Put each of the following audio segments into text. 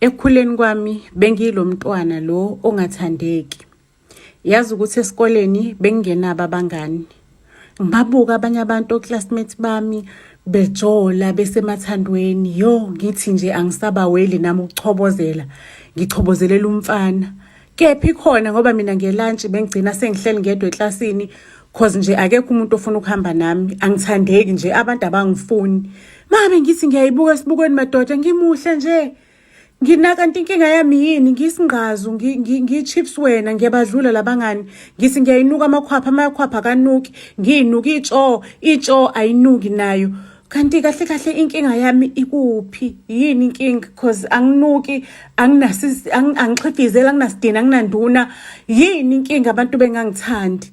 Ekukhuleni kwami bengiyilo mntwana lo ongathandeki. Yazi ukuthi esikoleni bengingenabo abangani. Ngibabuka abanye abantu o-classmate bami bejola besemathandweni. Yo, ngithi nje angisabaweli nami ukuchobozela. Ngichobozelela umfana. Kephi khona ngoba mina ngelantshi bengigcina sengihleli ngedwa eklasini cause nje akekho umuntu ofuna ukuhamba nami angithandeki nje abantu abangifuni mabe ngithi ngiyayibuka esibukweni madoda ngimuhle nje nginaka nti inkinga yami yini ngisingqazu ngiyi-chips wena ngiyabadlula labangani ngithi ngiyayinuka amakhwapha amakhwapha akanuki ngiyinuka itsho itsho ayinuki nayo kanti kahle kahle inkinga yami ikuphi yini inkinga cause anginuki angixhifizela anginasidina anginanduna yini inkinga abantu bengangithandi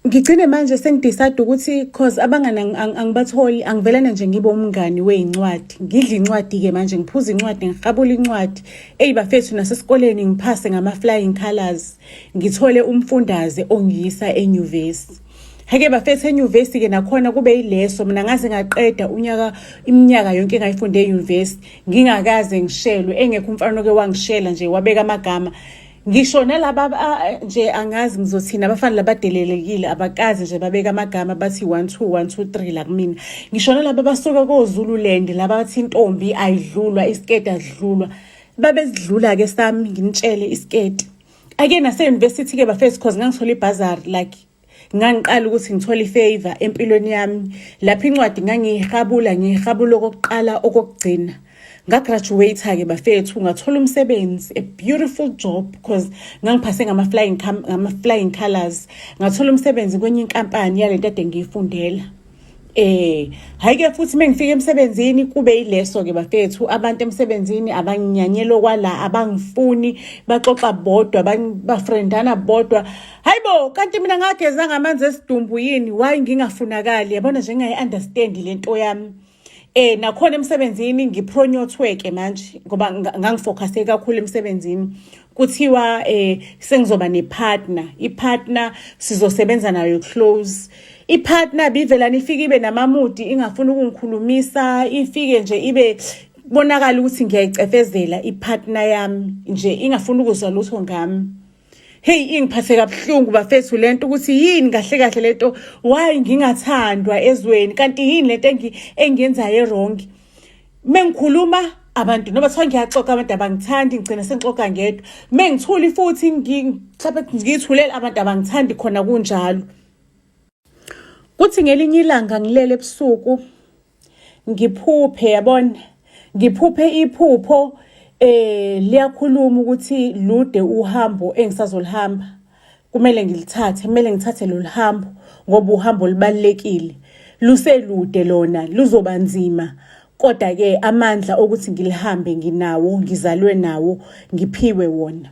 ngigcine manje sengidecide ukuthi cause abangani angibatholi angivelane nje ngibe umngani weyincwadi ngidla incwadi-ke manje ngiphuza incwadi ngihabula incwadi eyi bafethu nasesikoleni ngiphase ngama-flying colors ngithole umfundaze ongiyisa enyuvesi Hake bafethu enyuvesi ke nakhona kube yileso mina ngaze ngaqeda unyaka iminyaka yonke engayifunde enyuvesi ngingakaze ngishelwe engekho umfana oke wangishela nje wabeka amagama ngisho nalaba nje angazi ngizothini abafana labadelelekile abakaze nje babeka amagama bathi 1 2 1 2 3 la kumina ngisho nalaba basuka koZululand laba bathi intombi ayidlulwa isiketi adlulwa babezidlula ke sami nginitshele isiketi ake nase-university ke bafethu cause ngangithola ibhazari like ngangiqala ukuthi ngithole ifavor empilweni yami lapho incwadi ngangiyihabula ngiyihabula okokuqala okokugcina ngagraduate-ke bafethu ngathola umsebenzi a beautiful job because ngangiphase ngama-flying ngama-flying colors ngathola umsebenzi kwenye inkampani yalento ade ngiyifundela Eh, hayi ke futhi mengifika emsebenzini kube yileso ke bafethu abantu emsebenzini abanginyanyela okwala abangifuni baxoxa bodwa bafriendana bodwa. Hayibo kanti mina ngageza ngamanzi esidumbu yini why ngingafunakali yabona nje ngingayi understand lento yami. Eh nakhona emsebenzini ngipromotwe ke manje ngoba ngangifocuse kakhulu emsebenzini kuthiwa eh sengizoba nepartner ipartner sizosebenza nayo close ipartner bivelana ifike ibe namamudi ingafuni ukungikhulumisa ifike nje ibe bonakala ukuthi ngiyayicefezela ipartner yami nje ingafuni ukuzwa lutho ngami hey ingiphathe kabuhlungu bafethu lento ukuthi yini kahle kahle lento why ngingathandwa ezweni kanti yini lento engiyenzayo wrong mengikhuluma abantu noma kuthiwa ngiyaxoxa abantu abangithandi ngigcina sengixoxa ngedwa mengithuli futhi mhlawumbe ngiyithulela abantu abangithandi khona kunjalo kuthi ngelinye ilanga ngilele ebusuku ngiphuphe yabona ngiphuphe iphupho eh liyakhuluma ukuthi lude uhambo engisazolihamba kumele ngilithathe kumele ngithathe lolu hambo ngoba uhambo lubalulekile luselude lona luzoba nzima kodwa ke amandla okuthi ngilihambe nginawo ngizalwe nawo ngiphiwe wona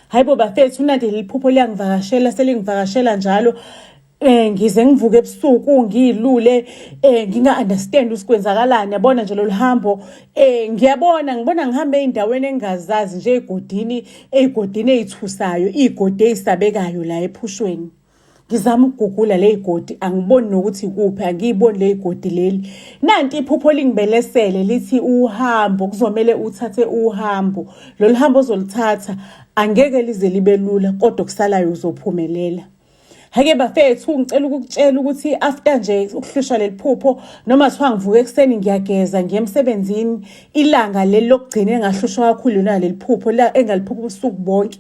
Hayibo bafethu unandi leli phupho liyangivakashela selingivakashela njalo eh ngize ngivuke ebusuku ngilule eh nginga understand ukuthi kwenzakalani yabona nje lolu hambo eh ngiyabona ngibona ngihamba eindaweni engingazazi nje egodini ezigodini ezithusayo igodi ezisabekayo la ephushweni ngizama ukugugula le godi angiboni nokuthi kuphi angiyiboni le godi leli nanti iphupho lingibelesele lithi uhambo kuzomele uthathe uhambo lolu hambo ozoluthatha angeke lize libe lula kodwa kusalayo uzophumelela hake bafethu ngicela ukukutshela ukuthi after nje ukuhlushwa leli phupho noma kuthiwa ngivuka ekuseni ngiyageza ngiye emsebenzini ilanga leli lokugcina engahlushwa kakhulu naleli phupho la engaliphupha ubusuku bonke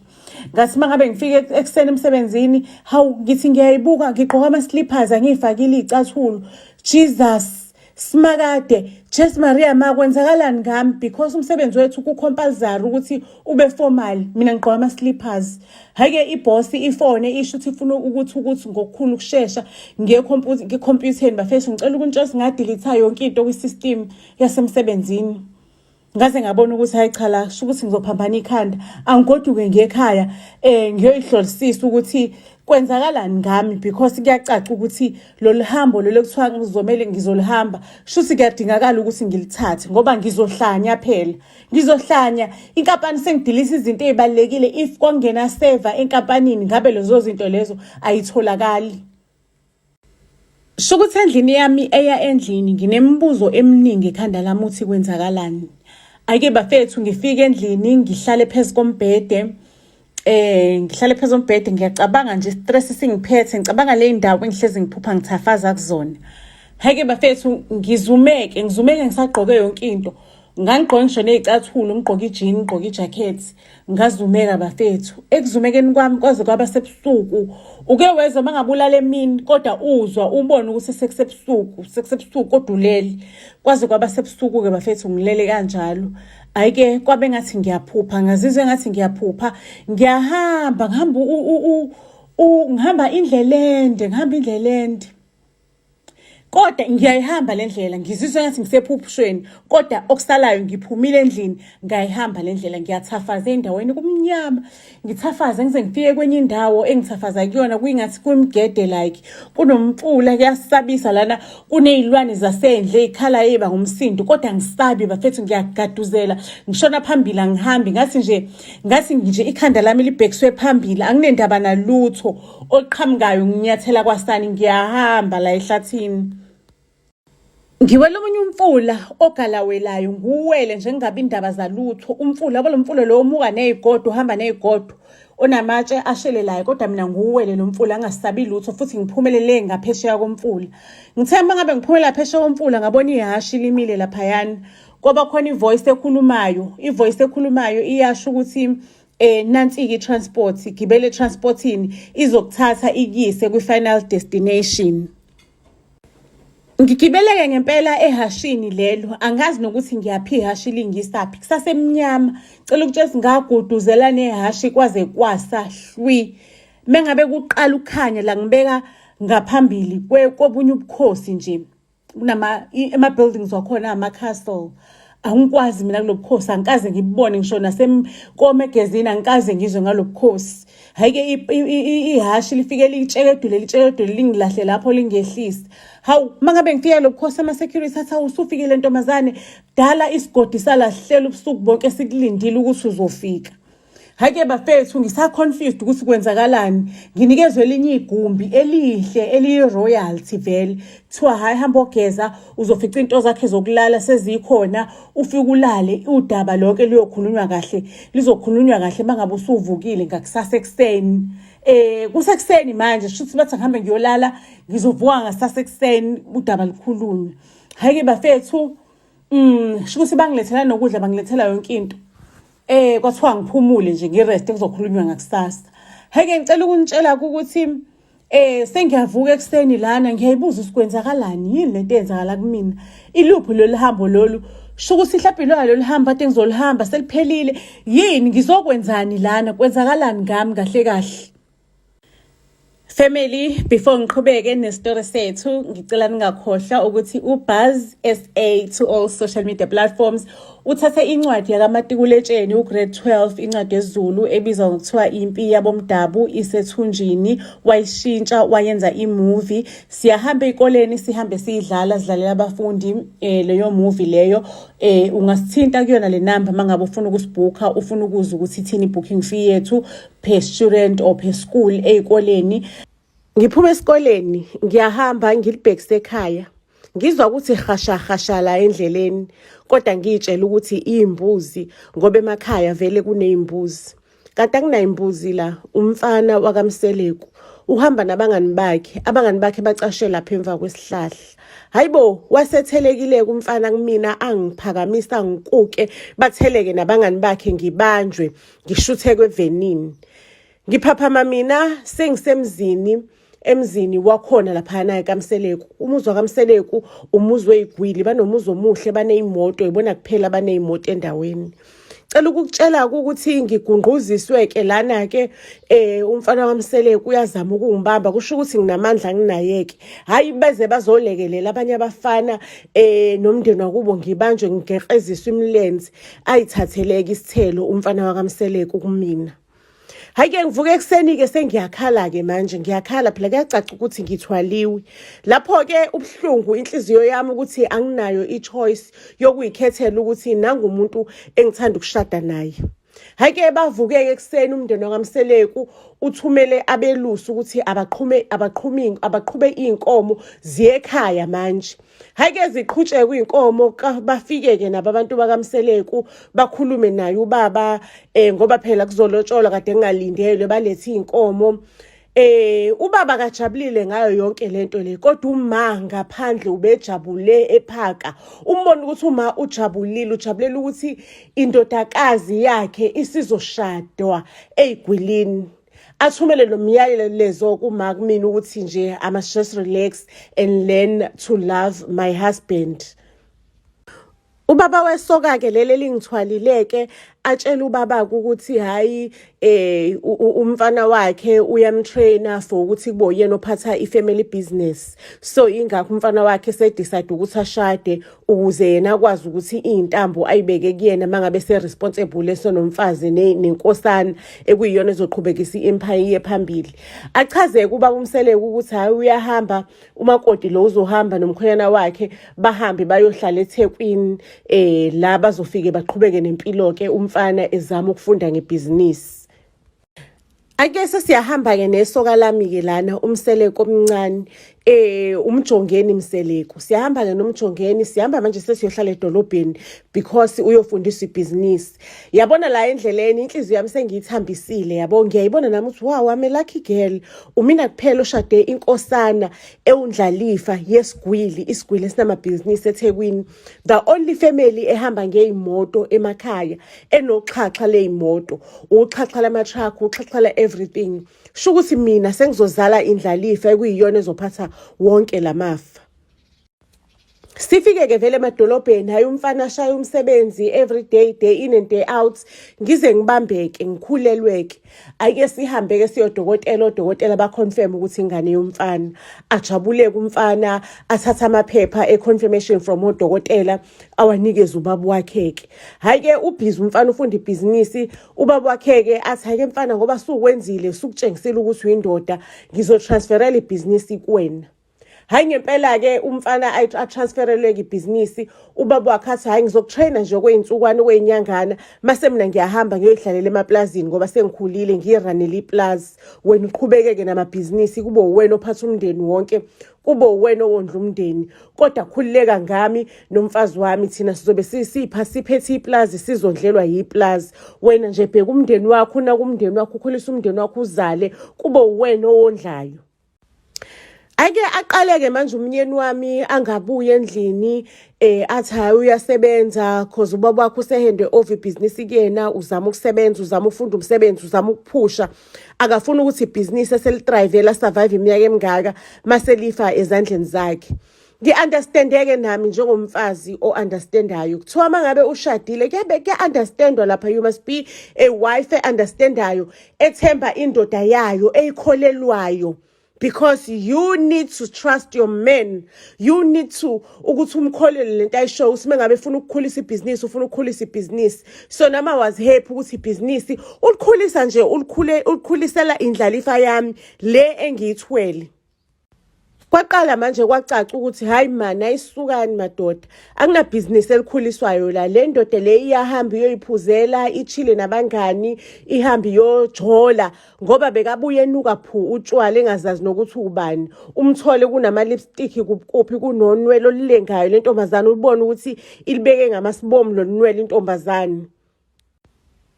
ngathi uma ngabe ngifike ekuseni emsebenzini hawu ngithi ngiyayibuka ngigqoka ama-slippers angiyifakile iy'cathulo jesus simakade Jesu Maria ma kwenzakalani ngami because umsebenzi wethu ku-compulsory ukuthi ube formal mina ngigqoka ama-slippers hhayi-ke ibhosi ifone isho ukuthi ifuna ukuthi ukuthi ngokukhulu ukushesha ngiye ekhompyutheni bafethu ngicela ukuntshela singadilitha yonke into kwi-system yasemsebenzini ngaze ngabona ukuthi hayi cha la sho ukuthi ngizophambana ikhanda angigoduke ngiye ekhaya eh ngiyoyihlolisisa ukuthi kwenzakalani ngami because kuyacaca ukuthi lolu hambo lolu kuthiwa ngizomele ngizolihamba shuthi kuyadingakala ukuthi ngilithathe ngoba ngizohlanya phela ngizohlanya inkampani sengidilisa izinto ey'balulekile if kwakungena seva enkampanini ngabe lezo zinto lezo ayitholakali Shukuthi endlini yami eya endlini nginemibuzo eminingi ekhanda lami uthi kwenzakalani. Ake bafethu, ngifike endlini, ngihlale phezu kombhede, ngihlale phezu kombhede, ngiyacabanga nje, stress singiphethe, ngicabanga le ndawo engihlezi ngiphupha ngithafaza kuzona. Hake bafethu, ngizumeke, ngizumeke ngisagqoke yonke into. Ngangigqoke ngisho ney'cathulo, ngigqoke ijini, ngigqoke ijakhethi. Ngazumeka bafethu. Ekuzumekeni kwami kwaze kwaba sebusuku. Uke wezwa uma ngabe ulala emini kodwa uzwa ubone ukuthi sekusebusuku, sekusebusuku kodwa ulele. Kwaze kwaba sebusuku-ke bafethu, ngilele kanjalo. Hhayi-ke, kwabe ngathi ngiyaphupha, ngazizwa engathi ngiyaphupha. Ngiyahamba, ngihamba ngihamba indlela ende, ngihamba indlela ende. Kodwa ngiyayihamba le ndlela, ngizizwa ngathi ngisephuphshweni, kodwa okusalayo ngiphumile endlini, ngayihamba le ndlela, ngiyathafaza endaweni kumnyama, ngithafaze ngize ngifike kwenye indawo engithafaza kuyona kuyingathi kwimigede, like kunomfula, kuyasabisa lana, kuney'lwane zasendle ey'khala ey'ba ngumsindo, kodwa ngisabi bafethu, ngiyagaduzela, ngishona phambili, angihambi, ngathi nje ikhanda lami libhekiswe phambili, anginendaba nalutho oluqhamukayo, nginyathela kwasani, ngiyahamba la ehlathini. Ngiwela omunye umfula ogalawelayo, nguwele nje ngingabi indaba zalutho. Umfula, yabo lo mfula lo omuka ney'godo, uhamba ney'godo, onamatshe ashelelayo, kodwa mina nguwele lo mfula angasabi lutho futhi ngiphumelele ngaphesheya komfula. Ngithe uma ngabe ngiphumela phesheya komfula, ngabona ihhashi limile laphayana. Kwaba khona ivoice ekhulumayo, ivoice ekhulumayo iyasho ukuthi nansi-ke i-transport, gibele transportini, izokuthatha ikuyise kwi-final destination. Ngigibeleke ngempela ehashini lelo, angazi nokuthi ngiyaphi, ihashi lingisaphi, kusasemnyama. Cela ukutshela, ngaguduzela nehashi kwaze kwasa hlwi. Mengabe kuqala ukukhanya la, ngibeka ngaphambili kobunye ubukhosi nje, kunama ama-buildings wakhona ama-castle. Angikwazi mina kulo bukhosi, angikaze ngibone ngisho nasemkomegezini, angikaze ngizwe ngalo bukhosi. Hhayi-ke, ihhashi lifike litshekedule, litshekedule, lingilahle lapho, lingehlise. Hawu, uma ngabe ngifika lo bukhosi, ama-security athi, "Hawu, usufikile ntombazane, dala isigodi salahlela ubusuku bonke sikulindile ukuthi uzofika." Hhayi-ke bafethu, ngisa-confused ukuthi kwenzakalani. Nginikezwe elinye igumbi elihle eliyi-royalty vele. Kuthiwa hhayi, hamba ogeza, uzofica into zakhe zokulala sezikhona, ufike ulale, udaba lonke luyokhulunywa kahle, lizokhulunywa kahle uma ngabe usuvukile ngakusasa ekuseni. Kusekuseni manje, shuthi bathi ngihambe ngiyolala, ngizovuka ngasasa ekuseni udaba lukhulunywe. Hhayi-ke bafethu, sho ukuthi bangilethela nokudla, bangilethela yonke into. Kwathiwa ngiphumule nje, ngirest, kuzokhulunywa ngakusasa. Hhayi-ke, ngicela ukunitshela ukuthi sengiyavuka ekuseni lana, ngiyayibuza ukuthi kwenzakalani, yini lento eyenzakala kumina, iluphi lolu hambo lolu? Sho ukuthi mhlawumbe ilona lolu hambo ade ngizoluhamba seliphelile yini? Ngizokwenzani lana? Kwenzakalani ngami kahle kahle? Family, before ngiqhubeke nestory sethu, ngicela ningakhohlwa ukuthi uBuzz SA to all social media platforms uthathe incwadi yakamatikuletsheni ugrade 12, incwadi yesiZulu ebizwa ngokuthiwa Impi Yabomdabu Isethunjini, wayishintsha wayenza imovie. Siyahamba ey'koleni, sihambe siyidlala, sidlalela abafundi leyo movie leyo. Ungasithinta kuyona le number uma ngabe ufuna ukusibhukha, ufuna ukuzwa ukuthi ithini i-booking fee yethu per student or per school ey'koleni. Ngiphuma esikoleni, ngiyahamba ngilibhekise ekhaya. Ngizwa ukuthi hasha hasha la endleleni, kodwa ngiyitshela ukuthi iy'mbuzi ngoba emakhaya vele kuney'mbuzi. Kanti akunayimbuzi la, umfana wakaMseleku uhamba nabangani bakhe, abangani bakhe bacashe lapha emva kwesihlahla. Hayibo, wasethelekile kumfana kumina, angiphakamisa ngikuke, batheleke nabangani bakhe, ngibanjwe, ngishuthekwe evenini. Ngiphaphama mina sengisemzini, emzini wakhona laphayana kaMseleku. Umuzi wakaMseleku umuzi wey'gwili, banomuzi omuhle, baney'moto, ibona kuphela baney'moto endaweni. Cela ukukutshela ukuthi ngigungquziswe-ke lana-ke, umfana waMseleku uyazama ukungibamba, kusho ukuthi nginamandla nginayeke. Hhayi, beze bazolekelela abanye abafana nomndeni wakubo, ngibanjwe ngigeqeziswe imilenze, ayithatheleke isithelo umfana wakaMseleku kumina. Hhayi-ke, ngivuke ekuseni-ke sengiyakhala-ke manje, ngiyakhala phela, kuyacaca ukuthi ngithwaliwe. Lapho-ke ubuhlungu inhliziyo yami ukuthi anginayo i-choice yokuyikhethela ukuthi nangumuntu engithanda ukushada naye. Hhayi-ke bavuke-ke ekuseni umndeni wakaMseleku uthumele abelusi ukuthi abaqhume abaqhumi abaqhube iy'nkomo ziye ekhaya manje. Hhayi-ke ziqhutshekwe iy'nkomo bafike-ke nabo abantu bakaMseleku bakhulume naye ubaba um ngoba phela kuzolotsholwa kade kungalindelwe balethe iy'nkomo. Ubaba kajabulile ngayo yonke lento le kodwa uma ngaphandle ubejabule ephaka umbona ukuthi uma ujabulile ujabulela ukuthi indodakazi yakhe isizoshadwa eyigwilini athumele lo myalezo kuma kumina ukuthi nje I must just relax and learn to love my husband. Ubaba wesoka-ke leli elingithwalile-ke atshela ubaba-ke ukuthi hhayi umfana wakhe uyamtrainer for ukuthi kube uyena ophatha i-family business. So ingakho umfana wakhe ese-decide ukuthi ashade ukuze yena akwazi ukuthi iy'ntambo ayibeke kuyena uma ngabe ese-responsible esenomfazi nenkosana ekuyiyona ezoqhubekisa i-empire iye phambili. Achaze-ke ubaba uMseleku ukuthi hhayi uyahamba umakoti lo uzohamba nomkhwenyana wakhe bahambe bayohlala eThekwini la bazofike baqhubeke nempilo ke umfana ezama ukufunda ngebhizinisi. Ake sesiyahamba-ke nesoka lami-ke lana uMseleko omncane uMjongeni Mseleko. Siyahamba-ke noMjongeni, sihamba manje sesiyohlala edolobheni because uyofundiswa ibhizinisi. Yabona la endleleni inhliziyo yami sengiyithambisile yabo ngiyayibona nami ukuthi wow I'm a lucky girl. Umina kuphela oshade inkosana ewundlalifa yesigwili, isigwili esinamabhizinisi eThekwini. The only family ehamba ngey'moto emakhaya enoxhaxha ley'moto, uxhaxha lama-truck, uxhaxha la-everything. Sho ukuthi mina sengizozala indlalifa ekuyiyona ezophatha wonke lamafa. Sifike-ke vele emadolobheni, hhayi umfana ashaya umsebenzi every day, day in and day out, ngize ngibambeke, ngikhulelweke. Ake sihambe-ke siyodokotela, odokotela ba-confirm ukuthi ingane yomfana. Ajabuleke umfana, athathe amaphepha e-confirmation from odokotela, awanikeze ubaba wakhe-ke. Hhayi-ke ubhizi umfana ufunda ibhizinisi, ubaba wakhe-ke athi hhayi-ke mfana ngoba sukwenzile, sukutshengisile ukuthi uyindoda, ngizotransferela ibhizinisi kuwena. Hhayi ngempela-ke umfana atransferelwe-ke ibhizinisi, ubaba wakhe athi hhayi ngizokutrayina nje okwey'nsukwana okwey'nyangana, mase mina ngiyahamba ngiyoyihlalela emaplazini ngoba sengikhulile ngiyiranele iplazi. Wena uqhubeke-ke namabhizinisi kube uwena ophatha umndeni wonke, kube uwena owondla umndeni. Kodwa khululeka ngami nomfazi wami thina sizobe sisipha siphethe iplazi sizondlelwa yiplazi. Wena nje bheka umndeni wakho, unake umndeni wakho, ukhulise umndeni wakho uzale, kube uwena owondlayo. Ake aqaleke manje umnyeni wami angabuyi endlini athi hayi uyasebenza cause ubaba wakhe usehende over ibhizinisi kuyena uzama ukusebenza uzama ukufunda umsebenzi uzama ukuphusha akafuni ukuthi ibhizinisi eselidrayivela survive iminyaka emingaka maselifa ezandleni zakhe. Ngi-understandeke nami njengomfazi o-understandayo kuthiwa uma ngabe ushadile kuyabe kuya-understandwa lapha you must be a wife e-understandayo ethemba indoda yayo eyikholelwayo because you need to trust your man you need to ukuthi umkholele lento ayishoyo ukuthi mengabe ufuna ukukhulisa ibhizinisi ufuna ukukhulisa ibhizinisi so nami I was happy ukuthi ibhizinisi ulikhulisa nje ulikhule ulikhulisela indlalifa yami le engiyithwele. Kwaqala manje kwacaca ukuthi hayi mani ayisukani madoda akunabhizinisi elikhuliswayo la le ndoda le iyahamba iyoyiphuzela ichile nabangani ihambe iyojola ngoba bekabuye enuka phu utshwala engazazi nokuthi ubani umthole kunama-lipstick kuphi kunonwele olulengayo le ntombazane ubone ukuthi ilibeke ngamasibomu lolunwele intombazane.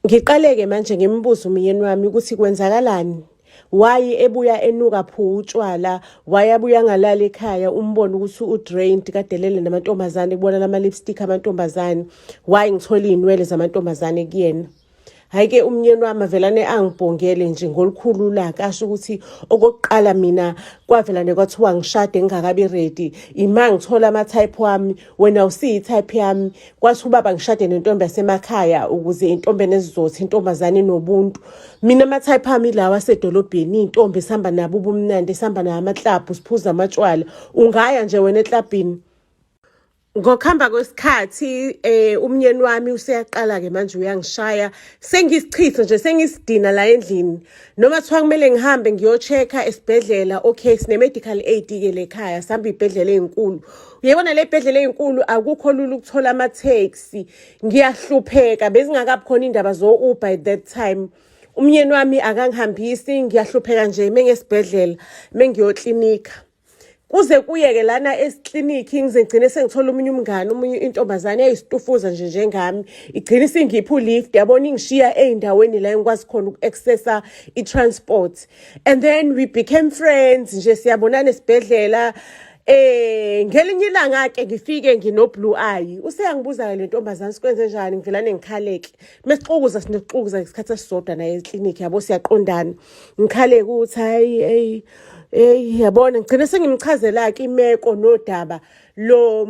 Ngiqale-ke manje ngimbuze umyeni wami ukuthi kwenzakalani why ebuya enuka phu utshwala why abuya angalali ekhaya umbone ukuthi u-drained kade elele namantombazane kubona lama-lipstick amantombazane why ngithole iy'nwele zamantombazane kuyena. Hhayi-ke umnyeni wami avelane angibhongele nje ngolukhulu ulaka asho ukuthi okokuqala mina kwavelane kwathiwa ngishade ngingakabi ready ima ngithola ama-type wami wena usiyi-type yami kwathi ubaba ngishade nentombi yasemakhaya ukuze intombi enesizotha intombazane enobuntu mina ama-type ami lawa asedolobheni iy'ntombi esihamba nabo ubumnandi esihamba nawo amaklabhu siphuza amatshwala ungaya nje wena eklabhini. Ngokuhamba kwesikhathi umnyeni wami useyaqala ke manje uyangishaya sengisichitha nje sengisidina la endlini noma kuthiwa kumele ngihambe ngiyo-check-a esibhedlela. Okay, sine-medical aid ke lekhaya, sihamba iy'bhedlela ey'nkulu. Uyabona le bhedlela ey'nkulu akukho lula ukuthola ama-taxi, ngiyahlupheka. Bezingakabi khona iy'ndaba zo-Uber at that time. Umyeni wami akangihambisi, ngiyahlupheka nje mengesibhedlela mengiyoklinika kuze kuyeke lana esiklinikhi ngize ngigcine sengithola omunye umngane, omunye intombazane eyisitufuza nje njengami, igcine isingipha ulift, yabona, ingishiya ey'ndaweni la engikwazi khona uku-accessa i-transport. And then we became friends nje, siyabonana esibhedlela. Ngelinye ilanga ke ngifike ngino blue eye, useyangibuza ke le ntombazane sikwenze njani. Ngivelane ngikhaleke mesixukuza, sinexukuza ngesikhathi esisodwa naye eklinikhi, yabo, siyaqondana. Ngikhaleke ukuthi hayi, hey hey, yabona, ngigcine sengimchazela-ke imeko nodaba lo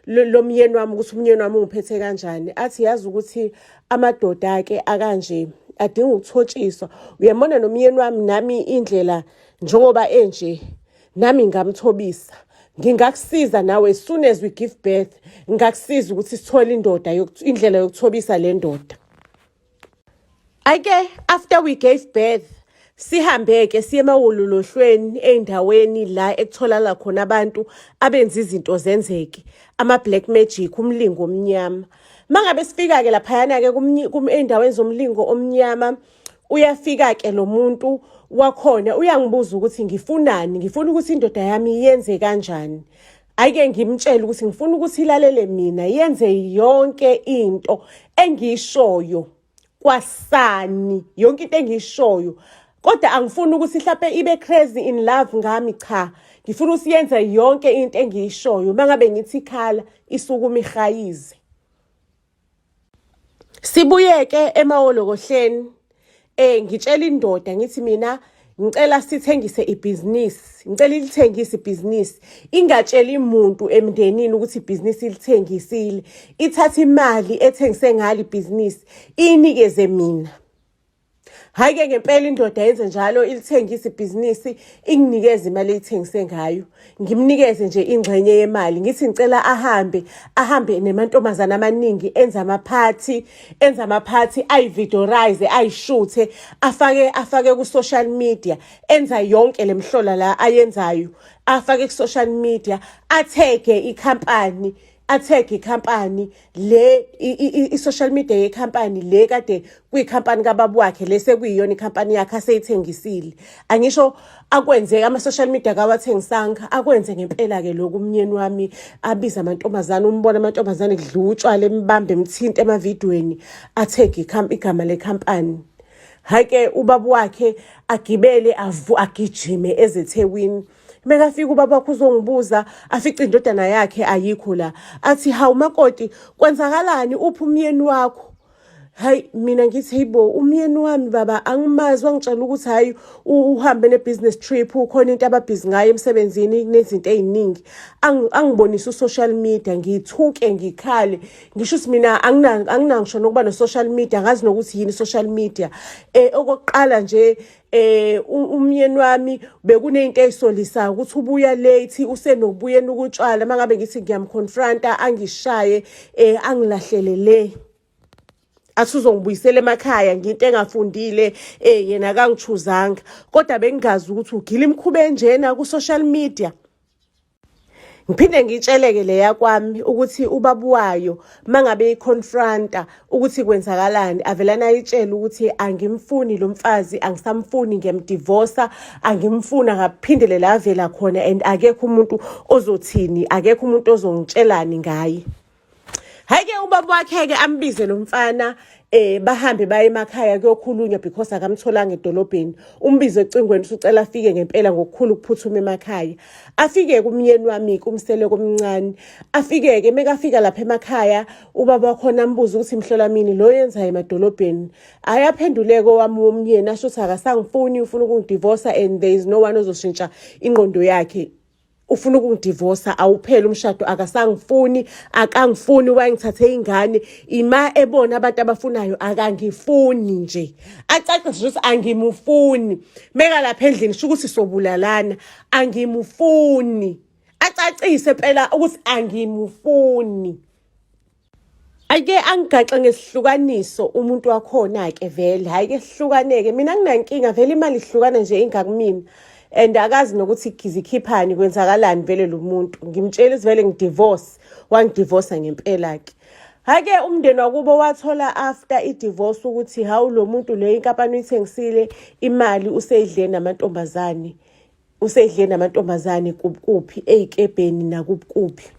lomyeni wami ukuthi umyeni wami ungiphethe kanjani. Athi yazi ukuthi amadoda-ke akanje adinga ukuthotshiswa, uyabona, nomyeni wami nami indlela njengoba enje nami ngamthobisa. Ngingakusiza nawe as soon as we give birth, ngingakusiza ukuthi sithole indoda indlela yokuthobisa le ndoda. Ake after we gave birth sihambe-ke siye emawololohlweni ey'ndaweni la ekutholakala khona abantu abenza izinto zenzeke, ama-black magic, umlingo omnyama. Uma ngabe sifika-ke laphayana-ke ey'ndaweni zomlingo omnyama, uyafika-ke lo muntu wakhona uyangibuza ukuthi ngifunani, ngifuna ukuthi indoda yami yenze kanjani. Ayike ngimtshele ukuthi ngifuna ukuthi ilalele mina, yenze yonke into engiyishoyo kwasani, yonke into engiyishoyo, kodwa angifuni ukuthi mhlawumbe ibe crazy in love ngami. Cha, ngifuna ukuthi yenze yonke into engiyishoyo. Uma ngabe ngithi ikhala, isukuma ihayize. Sibuyeke emawolokohleni, ngitshela indoda ngithi mina ngicela sithengise ibhizinisi, ngicela ilithengise ibhizinisi, ingatsheli muntu emndenini ukuthi ibhizinisi ilithengisile, ithathe imali ethengise ngalo ibhizinisi iyinikeze mina. Hhayi-ke ngempela indoda yenze njalo, ilithengise ibhizinisi, inginikeze imali eyithengise ngayo. Ngimnikeze nje ingxenye yemali, ngithi ngicela ahambe, ahambe nemantombazane amaningi, enze amaphathi, enze amaphathi, ayividorize, ayishuthe, afake ku-social media, enza yonke le mhlola la ayenzayo, afake ku-social media, athege ikhampani, athege ikhampani le, i-social media yekhampani le kade kuyikhampani kababa wakhe, le sekuyiyona ikhampani yakhe aseyithengisile. Angisho akwenzeka ama-social media kawathengisanga, akwenze ngempela-ke lokhu umnyeni wami, abize amantombazane, umbona amantombazane kudliwa utshwala, embambe, emthinte emavidweni, athege igama lekhampani. Hhayi-ke ubaba wakhe agibele agijime ezeThekwini. Mekafika ubaba wakho uzongibuza, afice indodana yakhe ayikho la. Athi, hawu makoti, kwenzakalani, uphi umyeni wakho? Hayi mina ngithi, hey bo, umyeni wami baba angimazi, wangitshela ukuthi hayi uhambe ne-business trip, ukhona into ababhizi ngayo emsebenzini, kunezinto ey'ningi. Angibonise u-social media, ngithuke ngikhale, ngisho ukuthi mina anginangisho nokuba no-social media, angazi nokuthi yini i-social media. Okokuqala nje umyeni wami bekunento eyisolisayo ukuthi ubuya late, usenokubuya enukutshwala, mangabe ngithi ngiyamconfronta angishaye, angilahlele le, athi uzongibuyisela emakhaya nginto engafundile, yena akangichuzanga, kodwa bengingazi ukuthi ugila imikhuba enjena ku-social media. Ngiphinde ngitsheleke leya kwami ukuthi ubaba wayo mangabe iconfronta ukuthi kwenzakalani, avelana ayitshele ukuthi angimfuni lo mfazi, angisamfuni, ngiyamdivosa, angimfuni, akaphindele la avela khona, and akekho umuntu ozothini, akekho umuntu ozongitshelani ngaye. Hhayi-ke ubaba wakhe-ke ambize lo mfana, bahambe baye emakhaya kuyokhulunywa because akamtholanga edolobheni. Umbize ecingweni usucela afike ngempela ngokukhulu ukuphuthuma emakhaya. Afike-ke umyeni wami-ke umseleko omncane. Afike-ke mekafika lapha emakhaya ubaba wakhona ambuze ukuthi mhlola mini lo yenzayo emadolobheni. Hhayi aphenduleke owami womyeni asho ukuthi akasangifuni, ufuna ukungidivosa and there is no one ozoshintsha ingqondo yakhe. Ufuna ukungidivosa, awupheli umshado, akasangifuni, akangifuni, wayengithathe ingane ima ebona abantu abafunayo, akangifuni nje, acace nje ukuthi angimufuni. Meka lapha endlini sho ukuthi sobulalana, angimufuni. Acace. Ngicacise phela ukuthi angimufuni. Ake angigaxe ngesihlukaniso umuntu wakhona-ke vele, hhayi-ke sihlukaneke. Mina nginankinga vele imali ihlukana nje ingakumina and akazi nokuthi zikhiphani kwenzakalani vele lo muntu. Ngimtshela ukuthi vele ngidivorce, wangidivosa ngempela-ke. Hhayi-ke umndeni wakubo wathola after i-divorce ukuthi hawu lo muntu le inkampani uyithengisile imali useyidle namantombazane. Usedle namantombazane kuphi ey'kebheni nakuphi.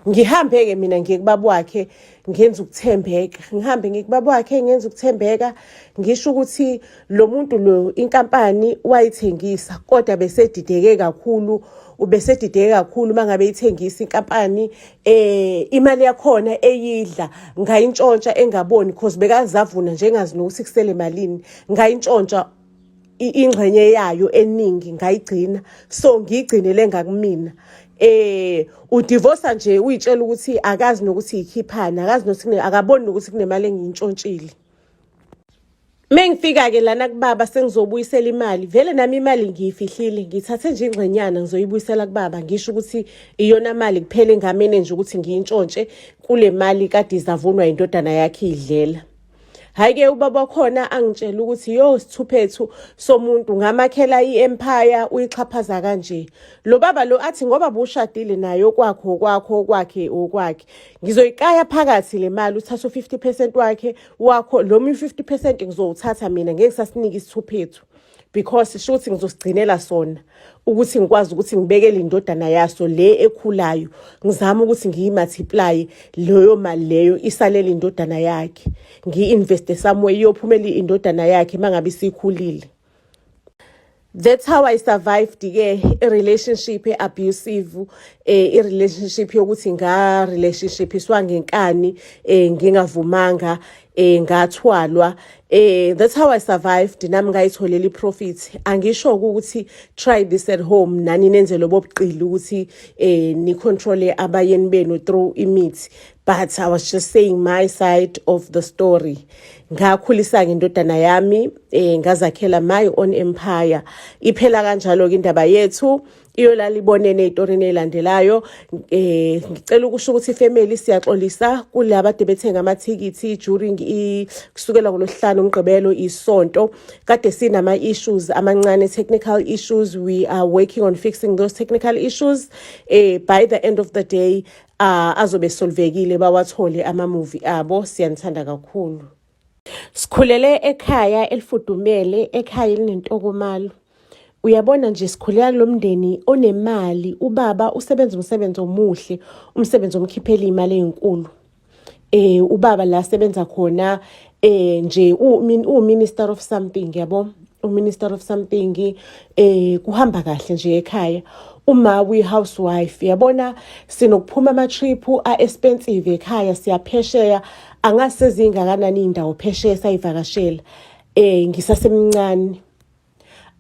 Ngihambe-ke mina ngiye kubaba wakhe ngenza ukuthembeka. Ngihambe ngiye kubaba wakhe ngenza ukuthembeka ngisho ukuthi lo muntu lo inkampani wayithengisa kodwa besedideke kakhulu ubesedideke kakhulu uma ngabe ithengisa inkampani eh imali yakhona eyidla ngayintshontsha engaboni cause bekazavuna njengazi nokuthi kusele malini ngayintshontsha ingxenye yayo eningi ngayigcina so ngiyigcinele ngakumina eh udivorce nje uyitshela ukuthi akazi nokuthi ikhiphani akazi nokuthi akaboni nokuthi kunemali engiyintshontshile. Mengifika ke lana kubaba sengizobuyisela imali vele nami imali ngiyifihlile ngithathe nje ingxenyana ngizoyibuyisela kubaba ngisho ukuthi iyona mali kuphela engamene nje ukuthi ngiyintshontshe kule mali kade izavunwa indodana yakhe idlela. Hhayi-ke ubaba wakhona angitshela ukuthi yo sithuphethu somuntu ngamakhela i-empire uyixhaphaza kanje. Lo baba lo athi ngoba bushadile naye okwakho okwakho okwakhe okwakhe. Ngizoyiqaya phakathi le mali uthathe u-50% wakhe wakho lo munye u-50% ngizowuthatha mina ngeke ngisasinike isithuphethu. Because shuthi ngizosigcinela sona ukuthi ngikwazi ukuthi ngibekele indodana yaso le ekhulayo ngizama ukuthi ngiyi-multiply leyo mali leyo isalele indodana yakhe ngiyi-investe somewhere iyophumela indodana yakhe uma ngabe isikhulile. That's how I survived ke i-relationship e-abusive i-relationship yokuthi nga-relationship iswa ngenkani ngingavumanga ngathwalwa. That's how I survived nami ngayitholela i-profit. Angisho ukuthi try this at home nani nenze lobo buqili ukuthi ni-control abayeni benu through imithi, but I was just saying my side of the story. Ngakhulisa-ke indodana yami ngazakhela my own empire. Iphela kanjalo-ke indaba yethu iyolala ibonene ey'torini ey'landelayo. Ngicela ukusho ukuthi ifamily siyaxolisa kulaba ade bethenga amathikithi during kusukela ngolwesihlanu, umgqibelo, isonto kade sinama-issues amancane, technical issues. We are working on fixing those technical issues. By the end of the day azobe solvekile bawathole ama-movie abo. Siyanithanda kakhulu. Sikhulele ekhaya elifudumele, ekhaya elinentokomalo. Uyabona nje sikhulela kulo mndeni onemali, ubaba usebenza umsebenzi omuhle, umsebenzi omkhiphela iy'mali ey'nkulu. Ubaba la asebenza khona nje uwu-minister of something yabo, u-minister of something kuhamba kahle nje ekhaya. Uma uyi-housewife yabona sinokuphuma ama-trip a-expensive ekhaya siyaphesheya angazi sezingakanani iy'ndawo phesheya sayivakashela ngisasemncane.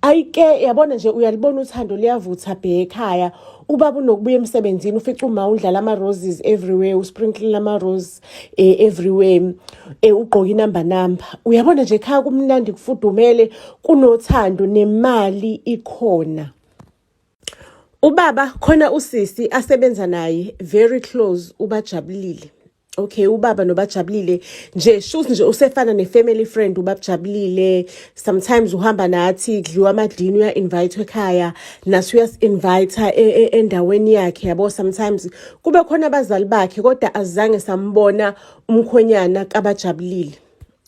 Ayike yabona nje uyalibona uthando liyavutha bhe ekhaya. Ubaba unokubuya emsebenzini ufice uma undlala ama-roses everywhere, usprinkle ama-rose everywhere, ugqoke inamba namba. Uyabona nje ekhaya kumnandi kufudumele kunothando nemali ikhona. Ubaba khona usisi asebenza naye very close ubajabulile. Okay, ubaba nobajabulile nje shuthi nje usefana ne-family friend ubajabulile. Sometimes uhamba nathi kudliwa amadini uya-invite ekhaya nathi uyasi-invite endaweni yakhe yabo. Sometimes kube khona abazali bakhe kodwa azange sambona umkhwenyana kabajabulile.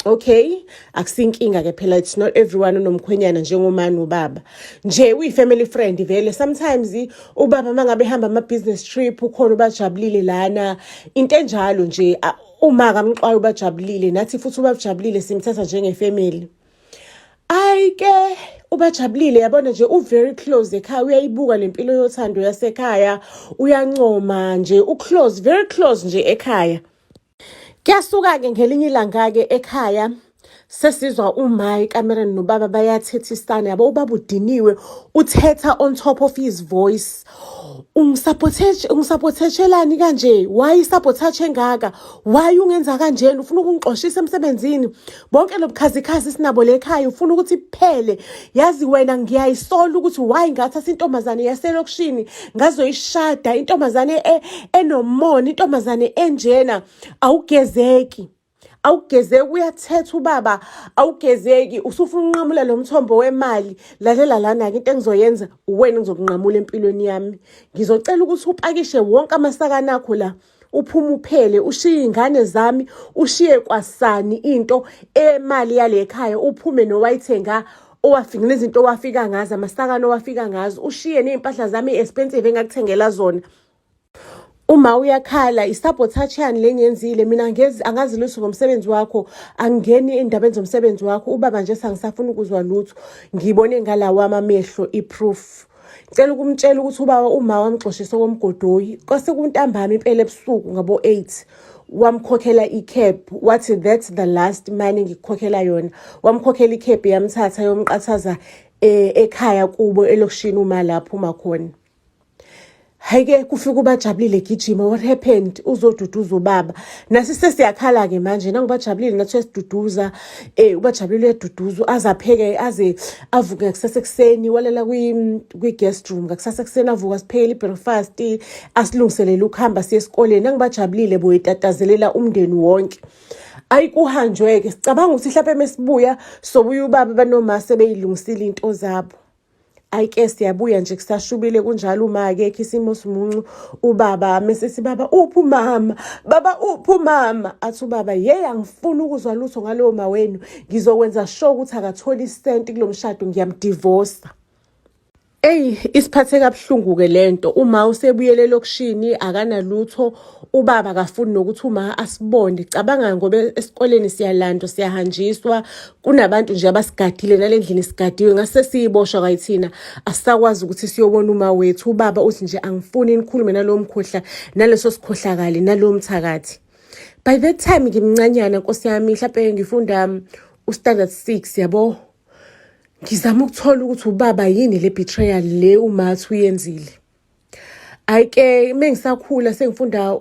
Okay, akusinkinga ke phela, it's not everyone onomkhwenyana njengomani ubaba nje uyi-family friend vele. Sometimes ubaba uma ngabe ehamba ama-business trip ukhona ubajabulile lana, into enjalo nje. Uma kamxwayo ubajabulile nathi futhi ubajabulile simthatha njenge-family. Ayi-ke ubajabulile yabona nje u-very close ekhaya, uyayibuka lempilo yothando yasekhaya, uyancoma nje u-close, very close nje ekhaya. Kuyasuka-ke ngelinye ilanga-ke ekhaya. Sesizwa uma ekamereni nobaba bayathethisana yabo, ubaba udiniwe uthetha on top of his voice. Ungisapothethelani kanje? Why isabothaje engaka? Why ungenza kanjena? Ufuna ukungixoshisa emsebenzini? Bonke lobukhazikhazi sinabo le ekhaya ufuna ukuthi kuphele. Yazi wena ngiyayisola ukuthi why ngathatha intombazane yaselokishini ngazoyishada intombazane e, enomona, intombazane enjena awugezeki. Awugezeki uyathetha ubaba, awugezeki usufuna ukunqamula lo mthombo wemali. Lalela lana-ke into engizoyenza uwena engizokunqamula empilweni yami. Ngizocela ukuthi upakishe wonke amasakana akho la uphume uphele ushiye iy'ngane zami ushiye kwasani into emali yale ekhaya uphume nowayithenga owafika nezinto owafika ngazo amasakana owafika ngazo ushiye ney'mpahla zami i-expensive engakuthengela zona. Uma uyakhala i-sabotage yani le ngiyenzile mina ngezi angazi lutho ngomsebenzi wakho angingeni endabeni zomsebenzi wakho ubaba nje sangisafuna ukuzwa lutho ngibone ngalawa amamehlo i-proof ngicela ukumtshela ukuthi ubaba uma wamxoshisa okomgodoyi kwase kuntambama impela ebusuku ngabo-8 wamkhokhela i-cab wathi that's the last money ngikukhokhela yona wamkhokhela i-cab yamthatha yomqathaza eh, ekhaya kubo elokishini uma lapho uma khona. Hhayi-ke kufika uBajabulile egijima, what happened? Uzoduduza ubaba. Nasi sesiyakhala-ke manje, nangubajabulile nathi uyasiduduza. UBajabulile uyaduduza, aze apheke, aze avuke ngakusasa ekuseni, walala kwi-guest room ngakusasa ekuseni avuke asiphekele i-breakfast, asilungiselele ukuhamba siye esikoleni. Nangubajabulile boyitatazelela umndeni wonke. Ayi kuhanjwe-ke, sicabanga ukuthi hlampe mesibuya sobuya ubaba banoma sebeyilungisile iy'nto zabo. Ayi ke siyabuya nje kusashubile kunjalo uma akekho isimo simuncu ubaba mese baba uphi umama baba uphi umama athi ubaba yeyi angifuni ukuzwa lutho ngalowo ma wenu ngizokwenza sure ukuthi akatholi isenti kulo mshado ngiyamdivosa. Eyi isiphathe kabuhlungu-ke le nto uma usebuyele elokishini akanalutho ubaba akafuni nokuthi uma asibone cabanga ngoba esikoleni siyalandwa siyahanjiswa kunabantu nje abasigadile nale ndlini sigadiwe ngase siyiboshwa kayithina asisakwazi ukuthi siyobona uma wethu ubaba uthi nje angifuni nikhulume nalowo mkhohla naleso sikhohlakali nalowo mthakathi by that time ngimncanyana nkosi yami mhlawumbe ngifunda u-standard 6 yabo ngizama ukuthola ukuthi ubaba yini le betrayal le umathi uyenzile. Hhayi-ke mengisakhula sengifunda